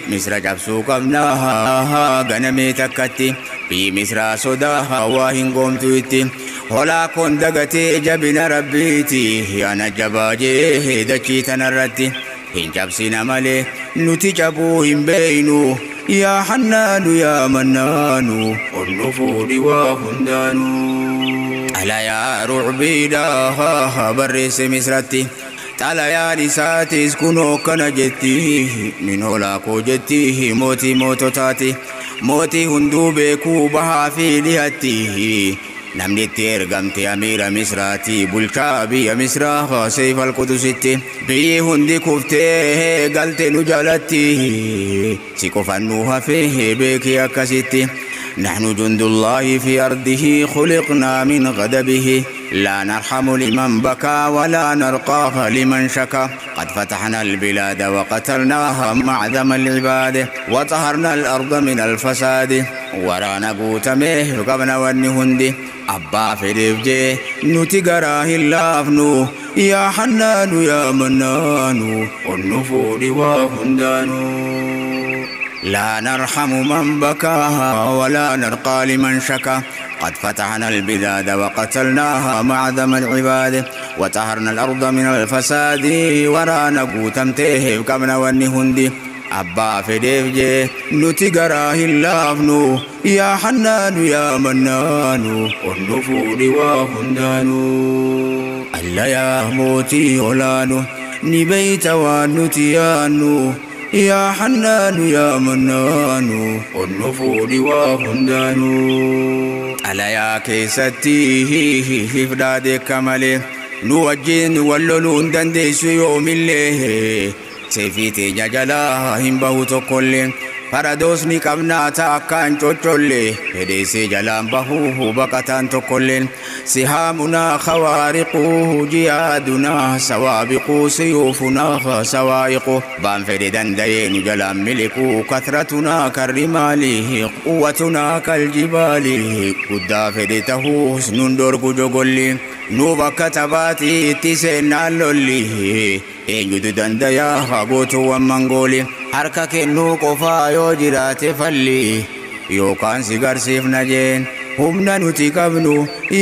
Misra cabsuu qabnaa ganamee takkatti. Biyyi Misraa sodaa waa hin goomtu itti. Holaa koon dagatee jabina Rabbiiti. Ana jabaa jee dachii tanarratti. Hin cabsina malee nuti cabuu hin beeynu. Yaa Hannaanu yaa Mannaanu, onnu fuudhi waa hundaanu. Xalayaa rucbiidhaa barreesse Misratti. Xalayaan isaatis kunoo akkana jetti. Nin holaa koo jetti mootii moototaati. Mootii hunduu beekuu bahaa fi dhihatti. Namni itti ergamte amiira Misraati. Bulchaa biyya Misraa Seif al-Qudusitti. Biyyi hundi kuftee galte nu jalatti. Si qofan nu hafee beekii akkasitti. نحن جند الله في أرضه، خلقنا من غضبه. لا نرحم لمن بكى ولا نرقاها لمن شكى. قد فتحنا البلاد وقتلناها معظم العباد، وطهرنا الأرض من الفساد. ورانا قوتمه قبنا ونهندي. أبا في نتي قراه اللافنو. يا حنان يا منان، والنفور وهندانو. لا نرحم من بكى ولا نرقى لمن شكى. قد فتحنا البلاد وقتلناها معظم العباد، وطهرنا الأرض من الفساد. ورانا قوتمته قبنا ونهندي. أبا في ديفجي نتي قراه اللافنو. يا حنان يا منان، والنفور وهندانو. ألا يا موتي هولانو، نبيت ونتيانو. يا حنان يا منان، والنفور وهندانو. ألا يا كيستي فدادك مالي. نوجين ولولون دنديس يوم الليل. سيفيتي ججلا هم بهو تقولي. Faradoosni qabnaa taakkaan coccollee. Fedheessee jalaan bahuu baqataan tokkolleen. Sihaamunaa khawaariquu, jiyaadunaa sawaabiquu, siyuufunaa sawaa'iqu. Baan fedhe danda'ee nu jalaan miliquu. Kathratunaa karrimaalii, quwwatunaa kaljibaalii. Guddaa fedhe tahuus nun dorgu jogolli. Nuuf akka taphaati itti seennaan lolli. Eenyutu dandayaa gootuuwwan Mangooli? Harka kennuu qofaa yoo jiraate falli. Yookaan si garsiifna jeen humna nuti qabnu.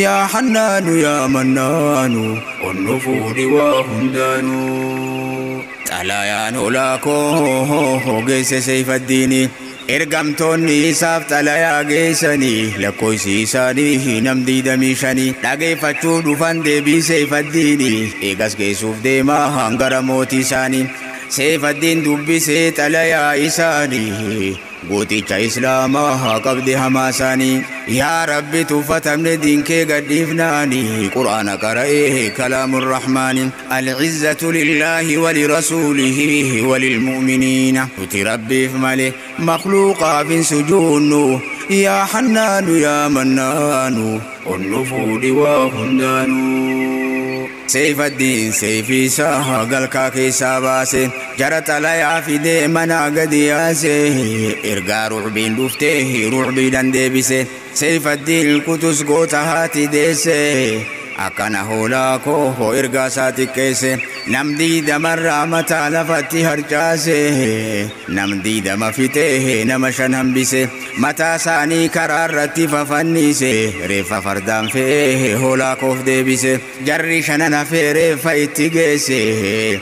Yaa Hannaanu yaa Mannaanu, onnu fuudhi waa hundaanu. Xalayaan holaa koo geesse Seifaddiini. Ergamtoonni isaaf xalayaa geessanii lakkoofsi isaanii nam 25. Dhageeffachuu dhufan deebii Seifaddiini. Eegas geessuuf deemaa hangara mootii isaanii. Seifaddiin dubbisee xalayaa isaanii. Gooticha Islaamaa qabde hamaa isaanii. Yaa Rabbi tuffatamne diinkee gadhiifnaani. Qur'aana qara'ee kalaamu Rahmaani. Al'izzatu lillaahi walirasuulihi walilmu'miniina. Nuti Rabbiif malee makhluuqaaf hin sujuunnu. Yaa Hannaanu yaa Mannaanu, onnu fuudhi waa hundaanu. Seifaddiin seefii isaa galkaa keessaa baase. Jara xalayaa fidee manaa gadi yaase. Ergaa rucbiin dhuftee rucbiidhaan deebise. Seifaddiin Qutus goota haati deesse. Akkana hoolaa koo ergaa isaa xiqqeesse. Nam 20rraa mataa lafatti harcaase. Nam 20 fixee nama 5 hambise. Mataa isaanii karaa irratti fafannise. Reeffa fardaan fe'ee hoolaa koof deebise. Jarri shanan hafee reeffa itti geesse.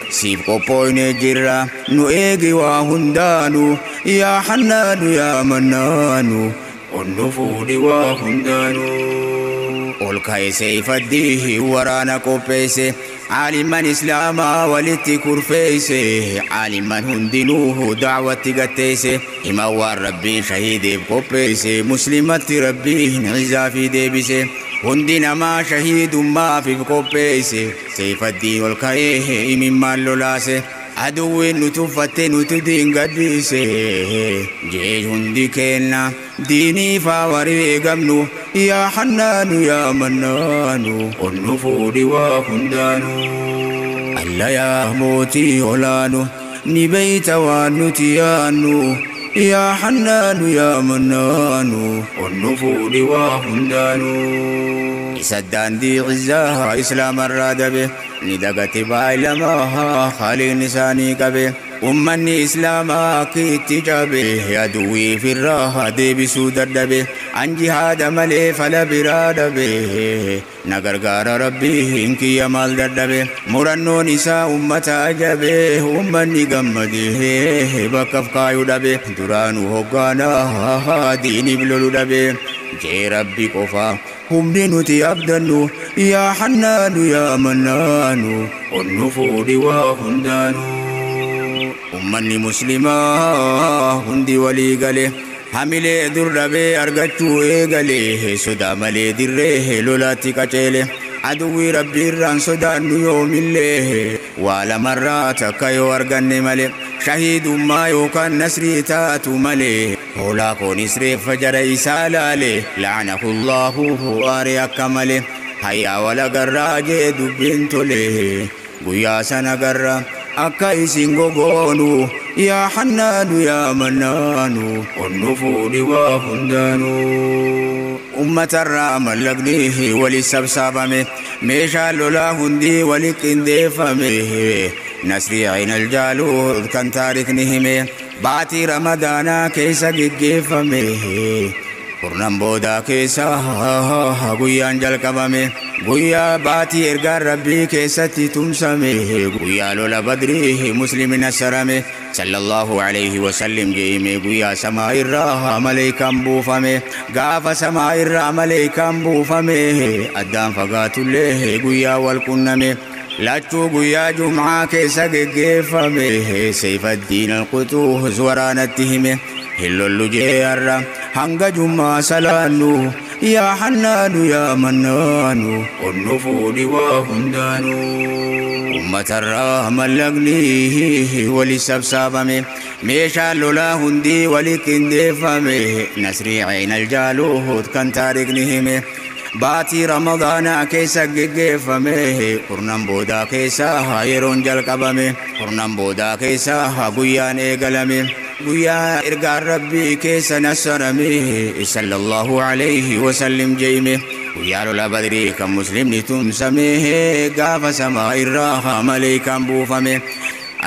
Siif qophooyne jirra nu eegi waa hundaanu. Yaa Hannaanu yaa Mannaanu, onnu fuudhi waa hundaanu. Ol ka'e Seefaddii waraana qopheesse. Aalimman Islaamaa walitti kurfeesse. Aalimman hundinuu daawwatti gatteesse. Himan waan Rabbiin shahiideef qopheesse. Muslimatti Rabbiin izaa fi deebise. Hundi namaa shahiidummaaf qopheesse. Seefaddiin ol ka'ee imimmaan lolaase. Aduwwiin nu tuffatte nuti diin gaddise. Jee hundi kenna diiniifaa wareegamnu. Yaa Hannaanu yaa Mannaanu onnu fuudhi waa hundaanu. Alla yaa mootii olaanu ni beeyta waan nuti yaannu. Yaa Hannaanu yaa Mannaanu onnu fuudhi waa hundaanu. Isa daandii izzaa islaamarraa dabe ni dagate baay'ilamaa haaliin isaanii qabe. Ummanni islaamaa akka itti cabe aduwwii firraa deebisuu dadhabe. An jihaada malee fala biraa dhabe na gargaara rabbii hin kiyya maal dadhabe. Murannoon isaa ummata ajabe ummanni gammade bakkaaf kaayuu dhabe. Duraanuu hoggaanaa diiniif lolu dhabe. Jee rabbi qofa humni nuti abdannu. Yaa Hannaanu yaa Mannaanu onnu fuudhi waa hundaanu. Ummanni muslimaa hundi walii gale hamilee dur dhabee argachuu eegale. Sodaa malee dirree lolaatti qaceele. Aduwwii rabbiirraan sodaannu yoomillee waa lamarraa takka yoo arganne malee. Shahiidummaa yookaan nasrii taatu malee. Hoolaa koonis reeffa jara isaa laale. La'anahullaahu aaree akka malee. Hayyaa wal agarraa jee dubbiin tole. Guyyaa sana garra akka isin gogoonu. Yaa Hannaanu yaa Mannaanu onnu fuudhi waa hundaanu. Ummatarraa mallaqni wali sabsaabame. Meeshaan lolaa hundi wali qindeeffame. Nasrii aynal jaaluud kan taarikni hime. Baatii ramadaanaa keessa geggeeffame. Kurnan boodaa keessa guyyaan jalqabame. Guyyaa baatii ergaan rabbii keessatti tumsame. Guyyaa lola badrii muslimin nasarame. Sallallahu alayhi wasallim je'ime. Guyyaa samaa irraa maleekaan buufame. Gaafa samaa irraa maleekaan buufame. Addaan fagaatullee guyyaa wal qunname. Lachuu guyyaa jum'aa keessa geggeeffame. Seifaddiin alquxuus waraanatti hime. Hin lollu jee har'a hanga jum'aa salaannu. Yaa Hannaanu yaa Mannaanu onnu fuudhi waa hundaanu. Ummatarraa mallaqni wali sabsaabame. Meeshaan lolaa hundi wali qindeeffame. Nasrii aynal jaaluut kan taarikni hime. Baatii ramadaanaa keessa geggeeffame. Kurnan boodaa keessa yeroon jalqabame. Kurnan boodaa keessa guyyaan eegalame. Guyyaa ergaan rabbii keessa nasarame. Sallallahu alayhi wasallim je'ime. Guyyaa lola badrii kan muslimni tumsame. Gaafa samaa irraa maleekaan buufame.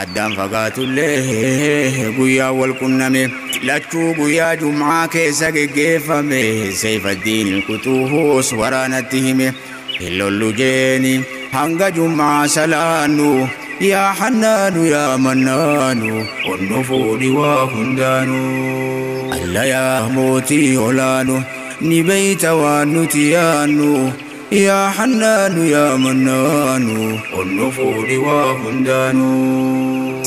Addaan fagaatullee guyyaa wal qunname. Lachuu guyyaa jum'aa keessa geggeeffame. Seifaddiin alquxuus waraanatti hime. Hin lollu jeeni hanga jum'aa salaannu. Yaa Hannaanu yaa Mannaanu onnu fuudhi waa hundaanu. Alla yaa mootii olaanu ni beeyta waan nuti yaannu. Yaa Hannaanu yaa Mannaanu onnu fuudhi waa hundaanu.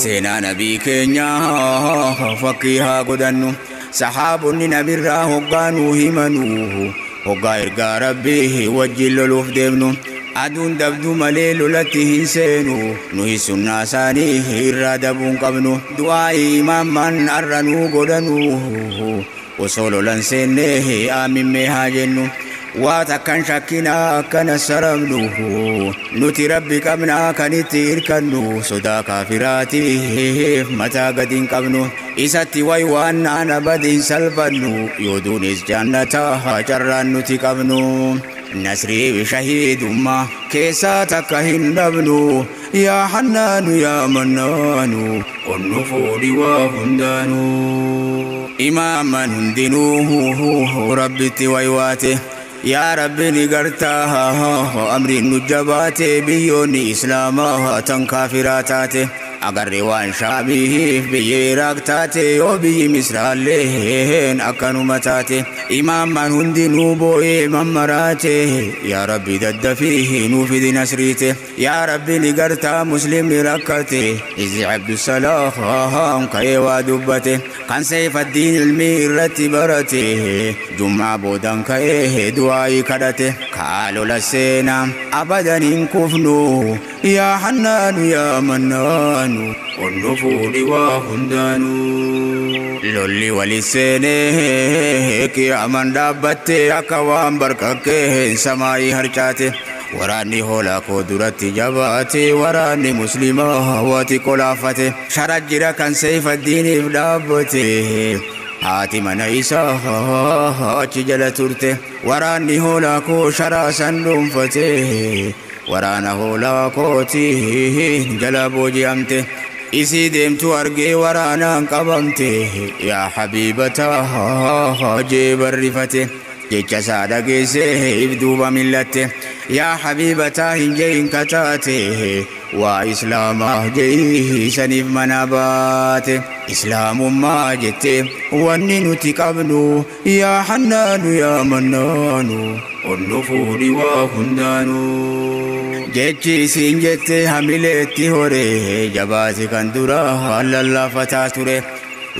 Seenaa nabii keenyaa fakkii haa godhannu. Sahaabonni nabirraa hoggaanuu himanu. Hoggaa ergaa rabbii wajjin loluuf deemnu. Aduun dabduu malee lolatti hin seenu. Nuyi sunnaa isaanii irraa dabuu hin qabnu. Du'aa imaamman har'a nuu godhanu. Osoo lolan seennee aamimmee haa jennu. Waa takkan shakkinaa akkana saramnu. Nuti rabbi qabnaa kan itti hirkannu. Sodaa kaafiraatiif mataa gadi hin qabnu. Isatti way waan naan abadiin salphannu. Yoo duunis jannataa carraan nuti qabnu. Nasrii shahiidummaa keessaa takka hin dhabnu. Yaa Hannaanu yaa Mannaanu onnu fuudhi waa hundaanu. Imaaman hundinuu rabbitti waywaate. Yaa Rabbi ni gartaa amriin nu jabaate. Biyyoonni islaamaa tan kaafiraa taate. Agarre waan shaamiif biyya Iraaq taate. Yoo biyyi Misraalleen akkanuma taate. Imaamman hundinuu boo'ee mammaraate. Yaa Rabbi daddafii nuu fidi nasriite. Yaa Rabbi ni gartaa muslimni rakkate. Izzi Abdusalaam ka'ee waa dubbate. Kan Seifaddiin ilmii irratti barate. Jum'aa boodan ka'ee du'aayii kadhate. Kaa lola seenaa abadan hin kufnu. Yaa Hannaanu yaa Mannaanu, onnu fuudhi waa hundaanuu. Lolli wali seenee qiyaaman dhaabbattee akka waan barqaqqee samaayii harcaate. Waraanni hoolaa koo duratti jabaate, waraanni muslimaa hawaati qolaafate. Shara jira kan Seeyfaddiiniif dhaabbate. Haati mana isaa achi jala turte. Waraanni hoolaa koo sharaa san dhuunfate. Waraana hoolaa kooti jala booji'amte. Isii deemtu argee waraanaan qabamte. Yaa habiibataa jee barrifate. Jecha isaa dhageessee if duuba millatte. Yaa habiibataa hin jehin kataate. Waa islaamaa jee saniif mana baate. Islaamummaa jette wanni nuti qabnu. Yaa Hannaanu yaa Mannaanu, onnu fuudhi waa hundaanuu. Jechi isiin jette hamileetti hore, jabaate kan dura lallaafataa ture.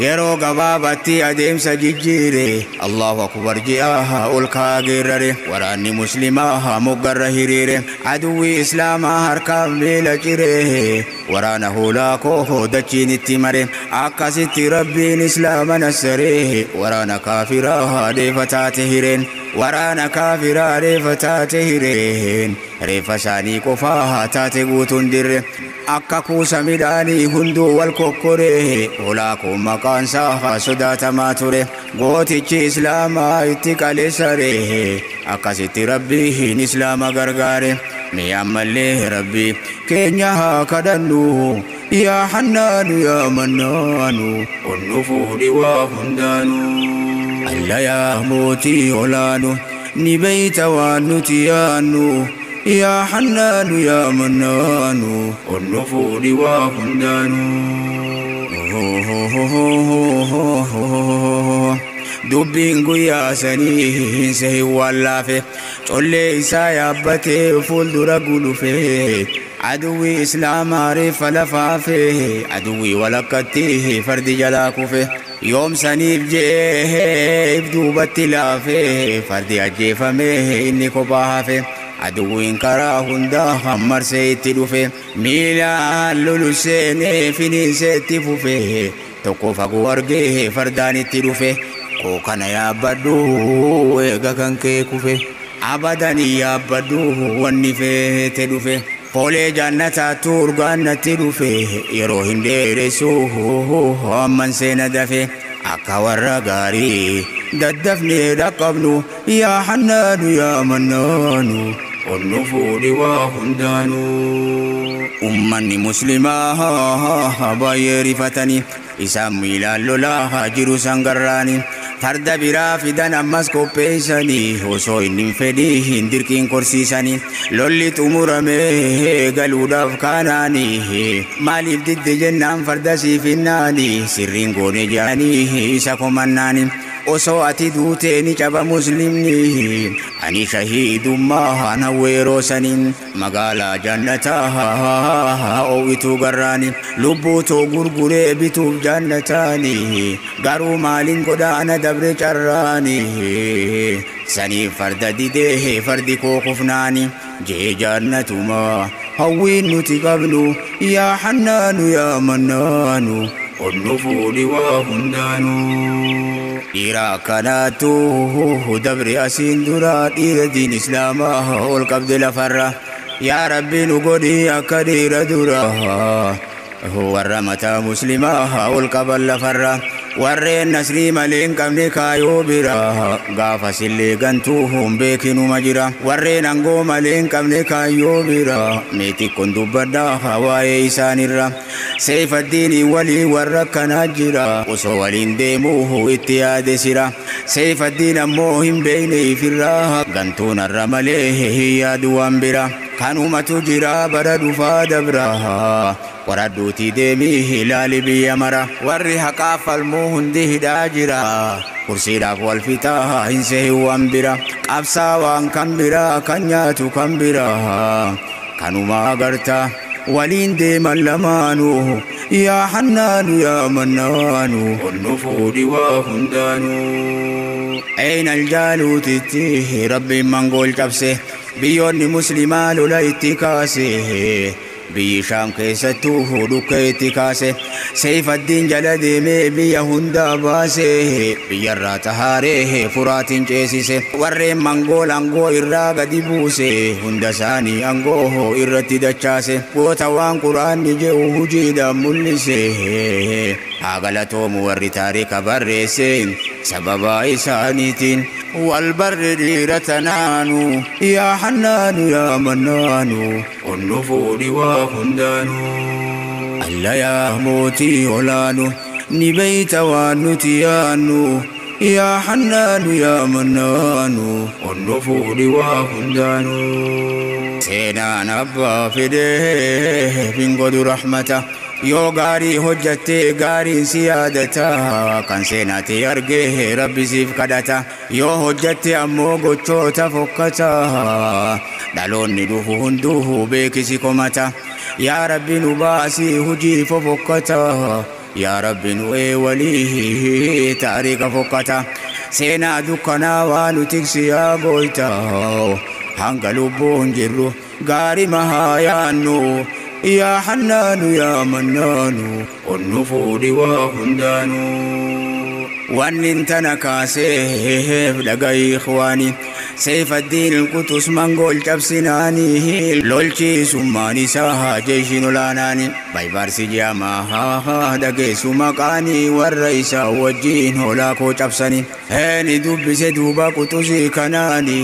Yeroo gabaabatti adeemsa jijjiire, Allahu akbar ji'a ol kaageerrare. Waraanni muslimaa moggarra hiriire, aduwwi islaamaa harkaaf miila cire. Waraana hoolaa koo dachiin itti mare. Akkasitti rabbiin islaama nassare. Waraana kaafiraa dheefataate hireen, waraana kaafiraa dheefataate hireen. Reeffa isaanii qofaa taate guutuun dirre, akka kuusa midhaanii hunduu wal kokkore. Hoolaa koo maqaansaa sodaatamaa ture, gootichi islaamaa itti qaleessare. Akkasitti rabbiin islaama gargaare. Mee ammallee rabbi keenya haa kadhannu. Yaa Hannaanu yaa Mannaanu, onnu fuudhi waa hundaanuu. Alla yaa mootii olaanu, ni beeyta waan nuti yaannu. Yaa Hannaanu yaa Mannaanu, onnu fuudhi waa hundaanuu. Dubbiin guyyaa sanii hin sehin waan laafe. Collee isaa yaabbatee fuuldura gulufe. Aduwwi islaamaa reeffa lafaafe. Aduwwi walakkatti fardi jalaa kufe. Yoomsaniif jee if duubatti laafe. Fardi ajjeefame, inni kophaa hafe. Aduwwiin karaa hundaa hammarsee itti dhufe. Miilaan lolu seenee finiinsee itti fufe. Tokko fagoo argee fardaan itti dhufe. Koo kana yaabbadhu eega kan kee kufe, abadanii yaabbadhu wanni feete dhufe. Foolee jannataattu urgaan natti dhufe. Yeroo hin dheeressu, amman seena dafe. Akka warra gaarii daddafnee dhaqqabnu. Yaa Hannaanu yaa Mannaanu, onnu fuudhi waa hundaanuu. Ummanni muslimaa baay'ee rifatanii, isaan miilaan lolaa jiru sangarraani. Farda biraa fidan, ammas qopheessanii, osoo inni hin fedhii hin dirqiin korsiisanii. Lolli xumurame, galuudhaaf kaanaanii, maaliif didde jennaan farda siif hinnaani, sirriin goone jedhanii isa komannaani. Osoo ati duutee ni caba muslimni. Ani shahiidummaa hawweeroo saniin magaalaa jannataa oowituu garraani, lubbuutoo gurguree bituuf jannataani. Garuu maaliin godhaana, dabre carraani. Saniif farda didee, fardi koo kufnaani. Jee jannatuma hawwiin nuti qabnu. Yaa Hannaanu yaa Mannaanu, onnu fuudhi waa hundaanuu. Dhiira akkanaatu dabre asiin dura, dhiira diin islaamaa ol qabde lafarra. Yaa rabbi nu godhi akka dhiira dura, warra mataa muslimaa ol qaban lafarra, warreen nasrii malee hin qabne kaayoo bira. Gaafasillee gantuu hin beekinuma jira, warreen angoo malee hin qabne kaayyoo bira. Mee xiqqoon dubbadhaa waa'ee isaanirra. Seeyfaddiinii walii warra akkanaa jira, osoo waliin deemuu itti yaade sira. Seeyfaddiin ammoo hin beekne ifirraa, gantuun har'a malee hin yaadu waan bira. Kanumatu jira bara dhufaa dabra. Qoradhuutii deemii ilaali biyya mara, warri haqaaf falmuu hundi hidhaa jira. Kursiidhaaf wal fixaa, hin sehin waan bira. Qabsaawaan kan bira, kan nyaatu kan bira. Kanuma agarta waliin deeman lamaanuu. Yaa Hannaanu yaa Mannaanu, onnu fuudhi waa hundaanuu. Eenal jaaluutitti rabbiin mangool cabse, biyyoonni muslimaa lola itti kaase. Biyyi Shaam keessattuu dhukkee itti kaase. Seeyfaddiin jala deemee biyya hundaa baase. Biyyarraa tahaaree furaatiin ceesise. Warreen Mangool angoo irraa gadi buuse. Hunda isaanii angoo irratti dachaase. Goota waan Quraanni jedhu hujiidhaan mul'ise. Haa galatoomu warri taarika barreesse. Sababa isaaniitiin wal barri dhiira tanaanu. Yaa Hannaanu yaa Mannaanu onnu fuudhi waa hundaanu. Alla yaa mootii olaanu ni beeyta waan nuti yaannu. Yaa Hannaanu yaa Mannaanu onnu fuudhi waa hundaanu. Seenaan abbaa fidee hin godhu rahmata. Yoo gaarii hojjatte gaariin si yaadata. Kan seenaatti argee Rabbi siif kadhata. Yoo hojjatte ammoo gochoota fokkata. Dhaloonni dhufu hunduu beekisi komata. Yaa Rabbi nu baasii hujii fofokkata. Yaa Rabbi nu eewalii taariika fokkata. Seenaa dukkanaa waa nu tiksi yaa gooyta. Hanga lubbuun jirru gaarii mahaa yaannu. Yaa Hannaanu yaa Mannaanu onnu fuudhi waa hundaanu. Wanni tana kaaseef dhagahi ikhwaani. Seeyfaddiin Qutus Mangool cabsinaani. Lolchiisummaan isaa jeeshiin olaanaani. Baybaarsi jedhama dhageessu maqaani. Warra isaa wajjin hoolaa koo cabsani. Heeni dubbise duuba Qutusii kanaani.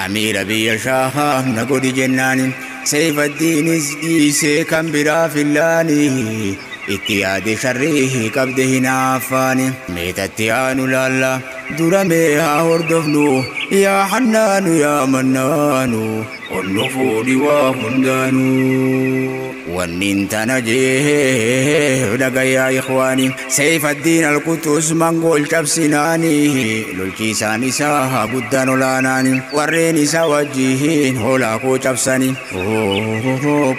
Amiira biyya Shaam na godhi jennaani. Seeyfaddiinis dhiisee kan biraa fillaani. Itti yaade sharrii qabde hinaafaani. Meetatti aanu laalla dura mee haa hordofnu. Yaa Hannaanu yaa Mannaanu onnu fuudhi waa hundaanu. Wannin tana jee dhagayaa ikhwaani. Seeyfaddiin Alqutus Mangool cabsinaani. Lolchiisaan isaa guddaan olaanaani. Warreen isaa wajjiin hoolaa koo cabsani.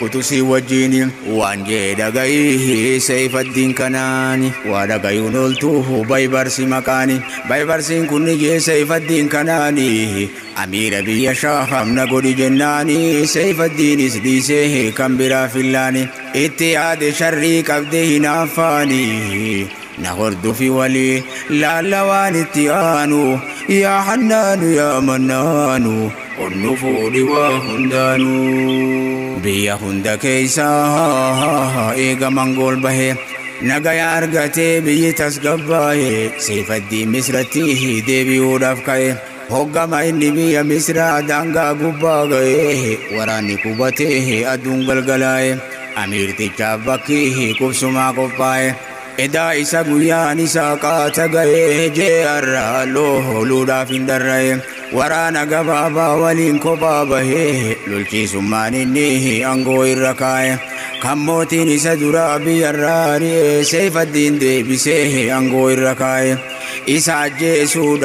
Qutusii wajjiin waan jee dhagayii Seeyfaddiin kanaani. Waa dhagayuun ooltuu Baybarsi maqaani. Baybarsiin kun jee Seeyfaddiin kanaani. Amiira biyya Shaam na godhi jennaani. Seeyfaddiinis dhiisee kan biraa fillaani. Itti yaade sharrii qabde hinaafaani. Na hordofi walii laalla waan itti aanu. Yaa Hannaanu yaa Mannaanu onnu fuudhi waa hundaanu. Biyya hunda keessaa eega Mangool bahee. Nagaya argatee biyyi tasgabbaa'e. Seeyfaddiin Misratti deebi'uudhaaf ka'e. Hoggama inni biyya Misraa daangaa gubbaa ga'e. Waraanni qubatee aduun galgalaa'e. Amiirtichaaf bakki qubsumaa qophaa'e. Edaa isa guyyaan isaa qaata ga'e. Jee har'a looluudhaaf hin dharra'e. Waraana gabaabaa waliin kophaa bahee. Lolchiisummaan inni aangoo irra kaa'e. Kan mootiin isa duraa biyyarraa ari'e. Seeyfaddiin deebisee aangoo irra kaa'e. Isa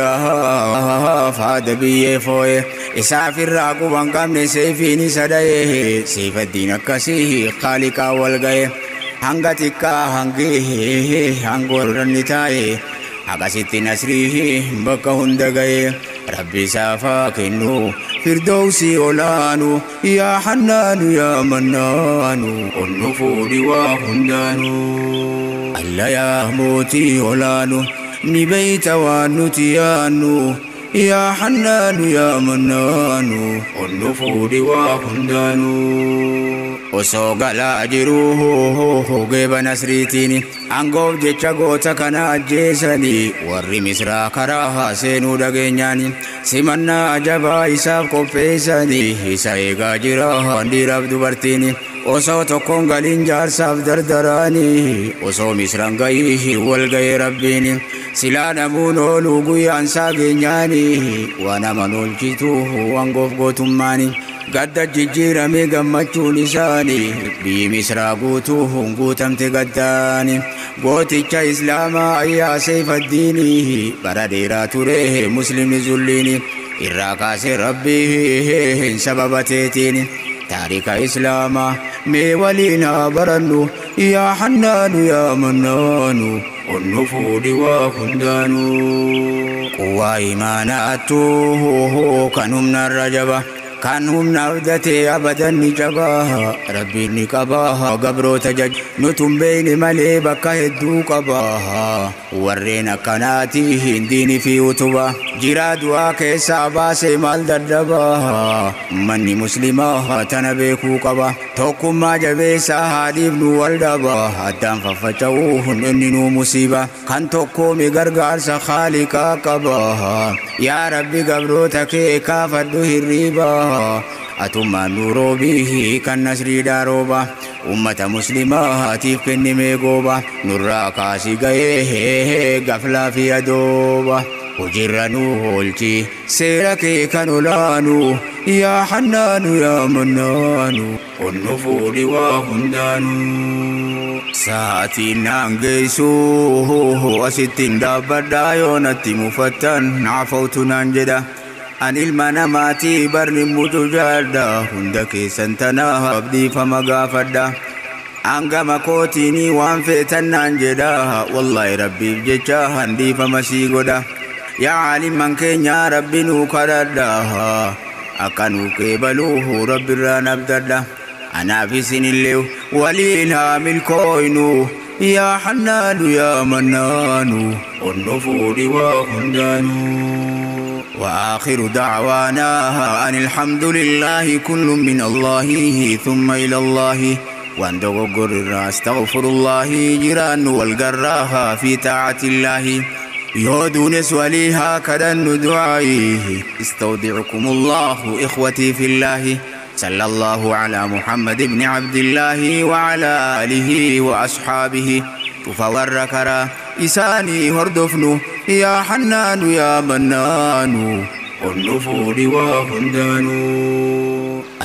ajjeesuudhaaf haada biyyee foo'e. Isaaf irraa quban qabne seefiin isa dha'e. Seeyfaddiin akkasii Khaaliqaa wal ga'e. Hanga xiqqaa hangi aangoo irra inni taa'e. Akkasitti nasrii bakka hunda ga'e. Rabbi isaaf haa kennu firdawsii olaanu. Yaa Hannaanu yaa Mannaanu onnu fuudhi waa hundaanu. Alla yaa mootii olaanu ni beeyta waan nuti yaannu. Yaa Hannaanu yaa Mannaanu onnu fuudhi waa hundaanu. Osoo galaa jiruu geeba nasriitiin angoof jecha goota kana ajjeesanii. Warri Misraa karaa seenuu dhageenyaani. Simannaa jabaa isaaf qopheessanii. Isa eegaa jira dhiiraaf dubartiin. Osoo tokkoon galiin jaarsaaf dardaraani. Osoo Misraan gahii wal ga'ee Rabbiin. Silaa namuun ooluu guyyaan isaa geenyaani. Waan aman oolchitu angoof gootummaani. Gadda jijjiiramee gammachuun isaanii. Biyyi Misraa guutuu guutamte gaddaani. Gooticha Islaamaa ayyaa Seeyfaddiini. Bara dheeraa ture muslimni zulliini. Irraa kaasee Rabbiin sababa teetiin. Taarika Islaamaa mee waliin haa barannu. Yaa Hannaanu yaa Mannaanu onnu fuudhi waa hundaanu. Quwaa imaanaattuu kan humnarra jaba. Kan humna abdatee abadan ni jabaa, Rabbiin ni qabaa gabroota jaj nutum beeyne malee bakka hedduu qabaa. Warreen akkanaati hindiini fi utuba jiraa du'aa keessaa baasee maal dadhabaa. Manni muslimaa tana beekuu qaba, tokkummaa jabeessaa haadhiif nu wal dhaba. Addaan faffaca'uu inni nuu musiiba, kan tokkoomi gargaarsa Khaaliqaa qaba. Yaa Rabbi, gabroota kee kaafadhu hirriiba, atummaan nu roobii kan nasriidhaa rooba. Ummata muslimaatiif kennimee gooba, nurraa kaasii ga'ee gaflaa fi adooba. Hojiirra nu oolchi seera kee kan olaanu, yaa Hannaanu yaa Mannaanu, onnu fuudhi waa hundaanuu. Sa'aatiin naan geessu asittiin dhaabbadhaa, yoo natti mufattan naafawtu naan jedha. An ilma namaatii barni mucucaadha, hunda keessan tanaaf dhiifama gaafadha. Hangama kootiinii waan feetan naan jedha, wallaahi Rabbiif jecha handhiifama sii godha. Yaa aalimman keenya, Rabbi nuu kadhadha, akka nuu qeebaluu Rabbirraa nabdadha. Anaaf isinillee waliin haa milkooynu, yaa Hannaanu yaa Mannaanu, onnu fuudhi waa hundaanuu. وآخر دعوانا أن الحمد لله، كل من الله ثم إلى الله. وأن دغغر أستغفر الله، جيران والقراها في طاعة الله، يودون وليها كدن دعائه. استودعكم الله إخوتي في الله، صلى الله على محمد بن عبد الله وعلى آله وأصحابه. تفور إساني هردفنو، يا حنان يا منان، النفور وهندانو.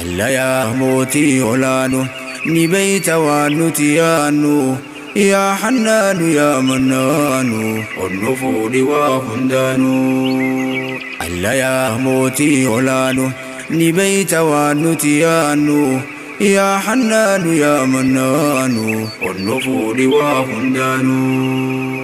ألا يا موتي أولانو نبيت وانتيانو، يا حنان يا منان، النفور وهندانو. ألا يا موتي أولانو نبيت وانتيانو، يا حنان يا منان، النفور وهندانو.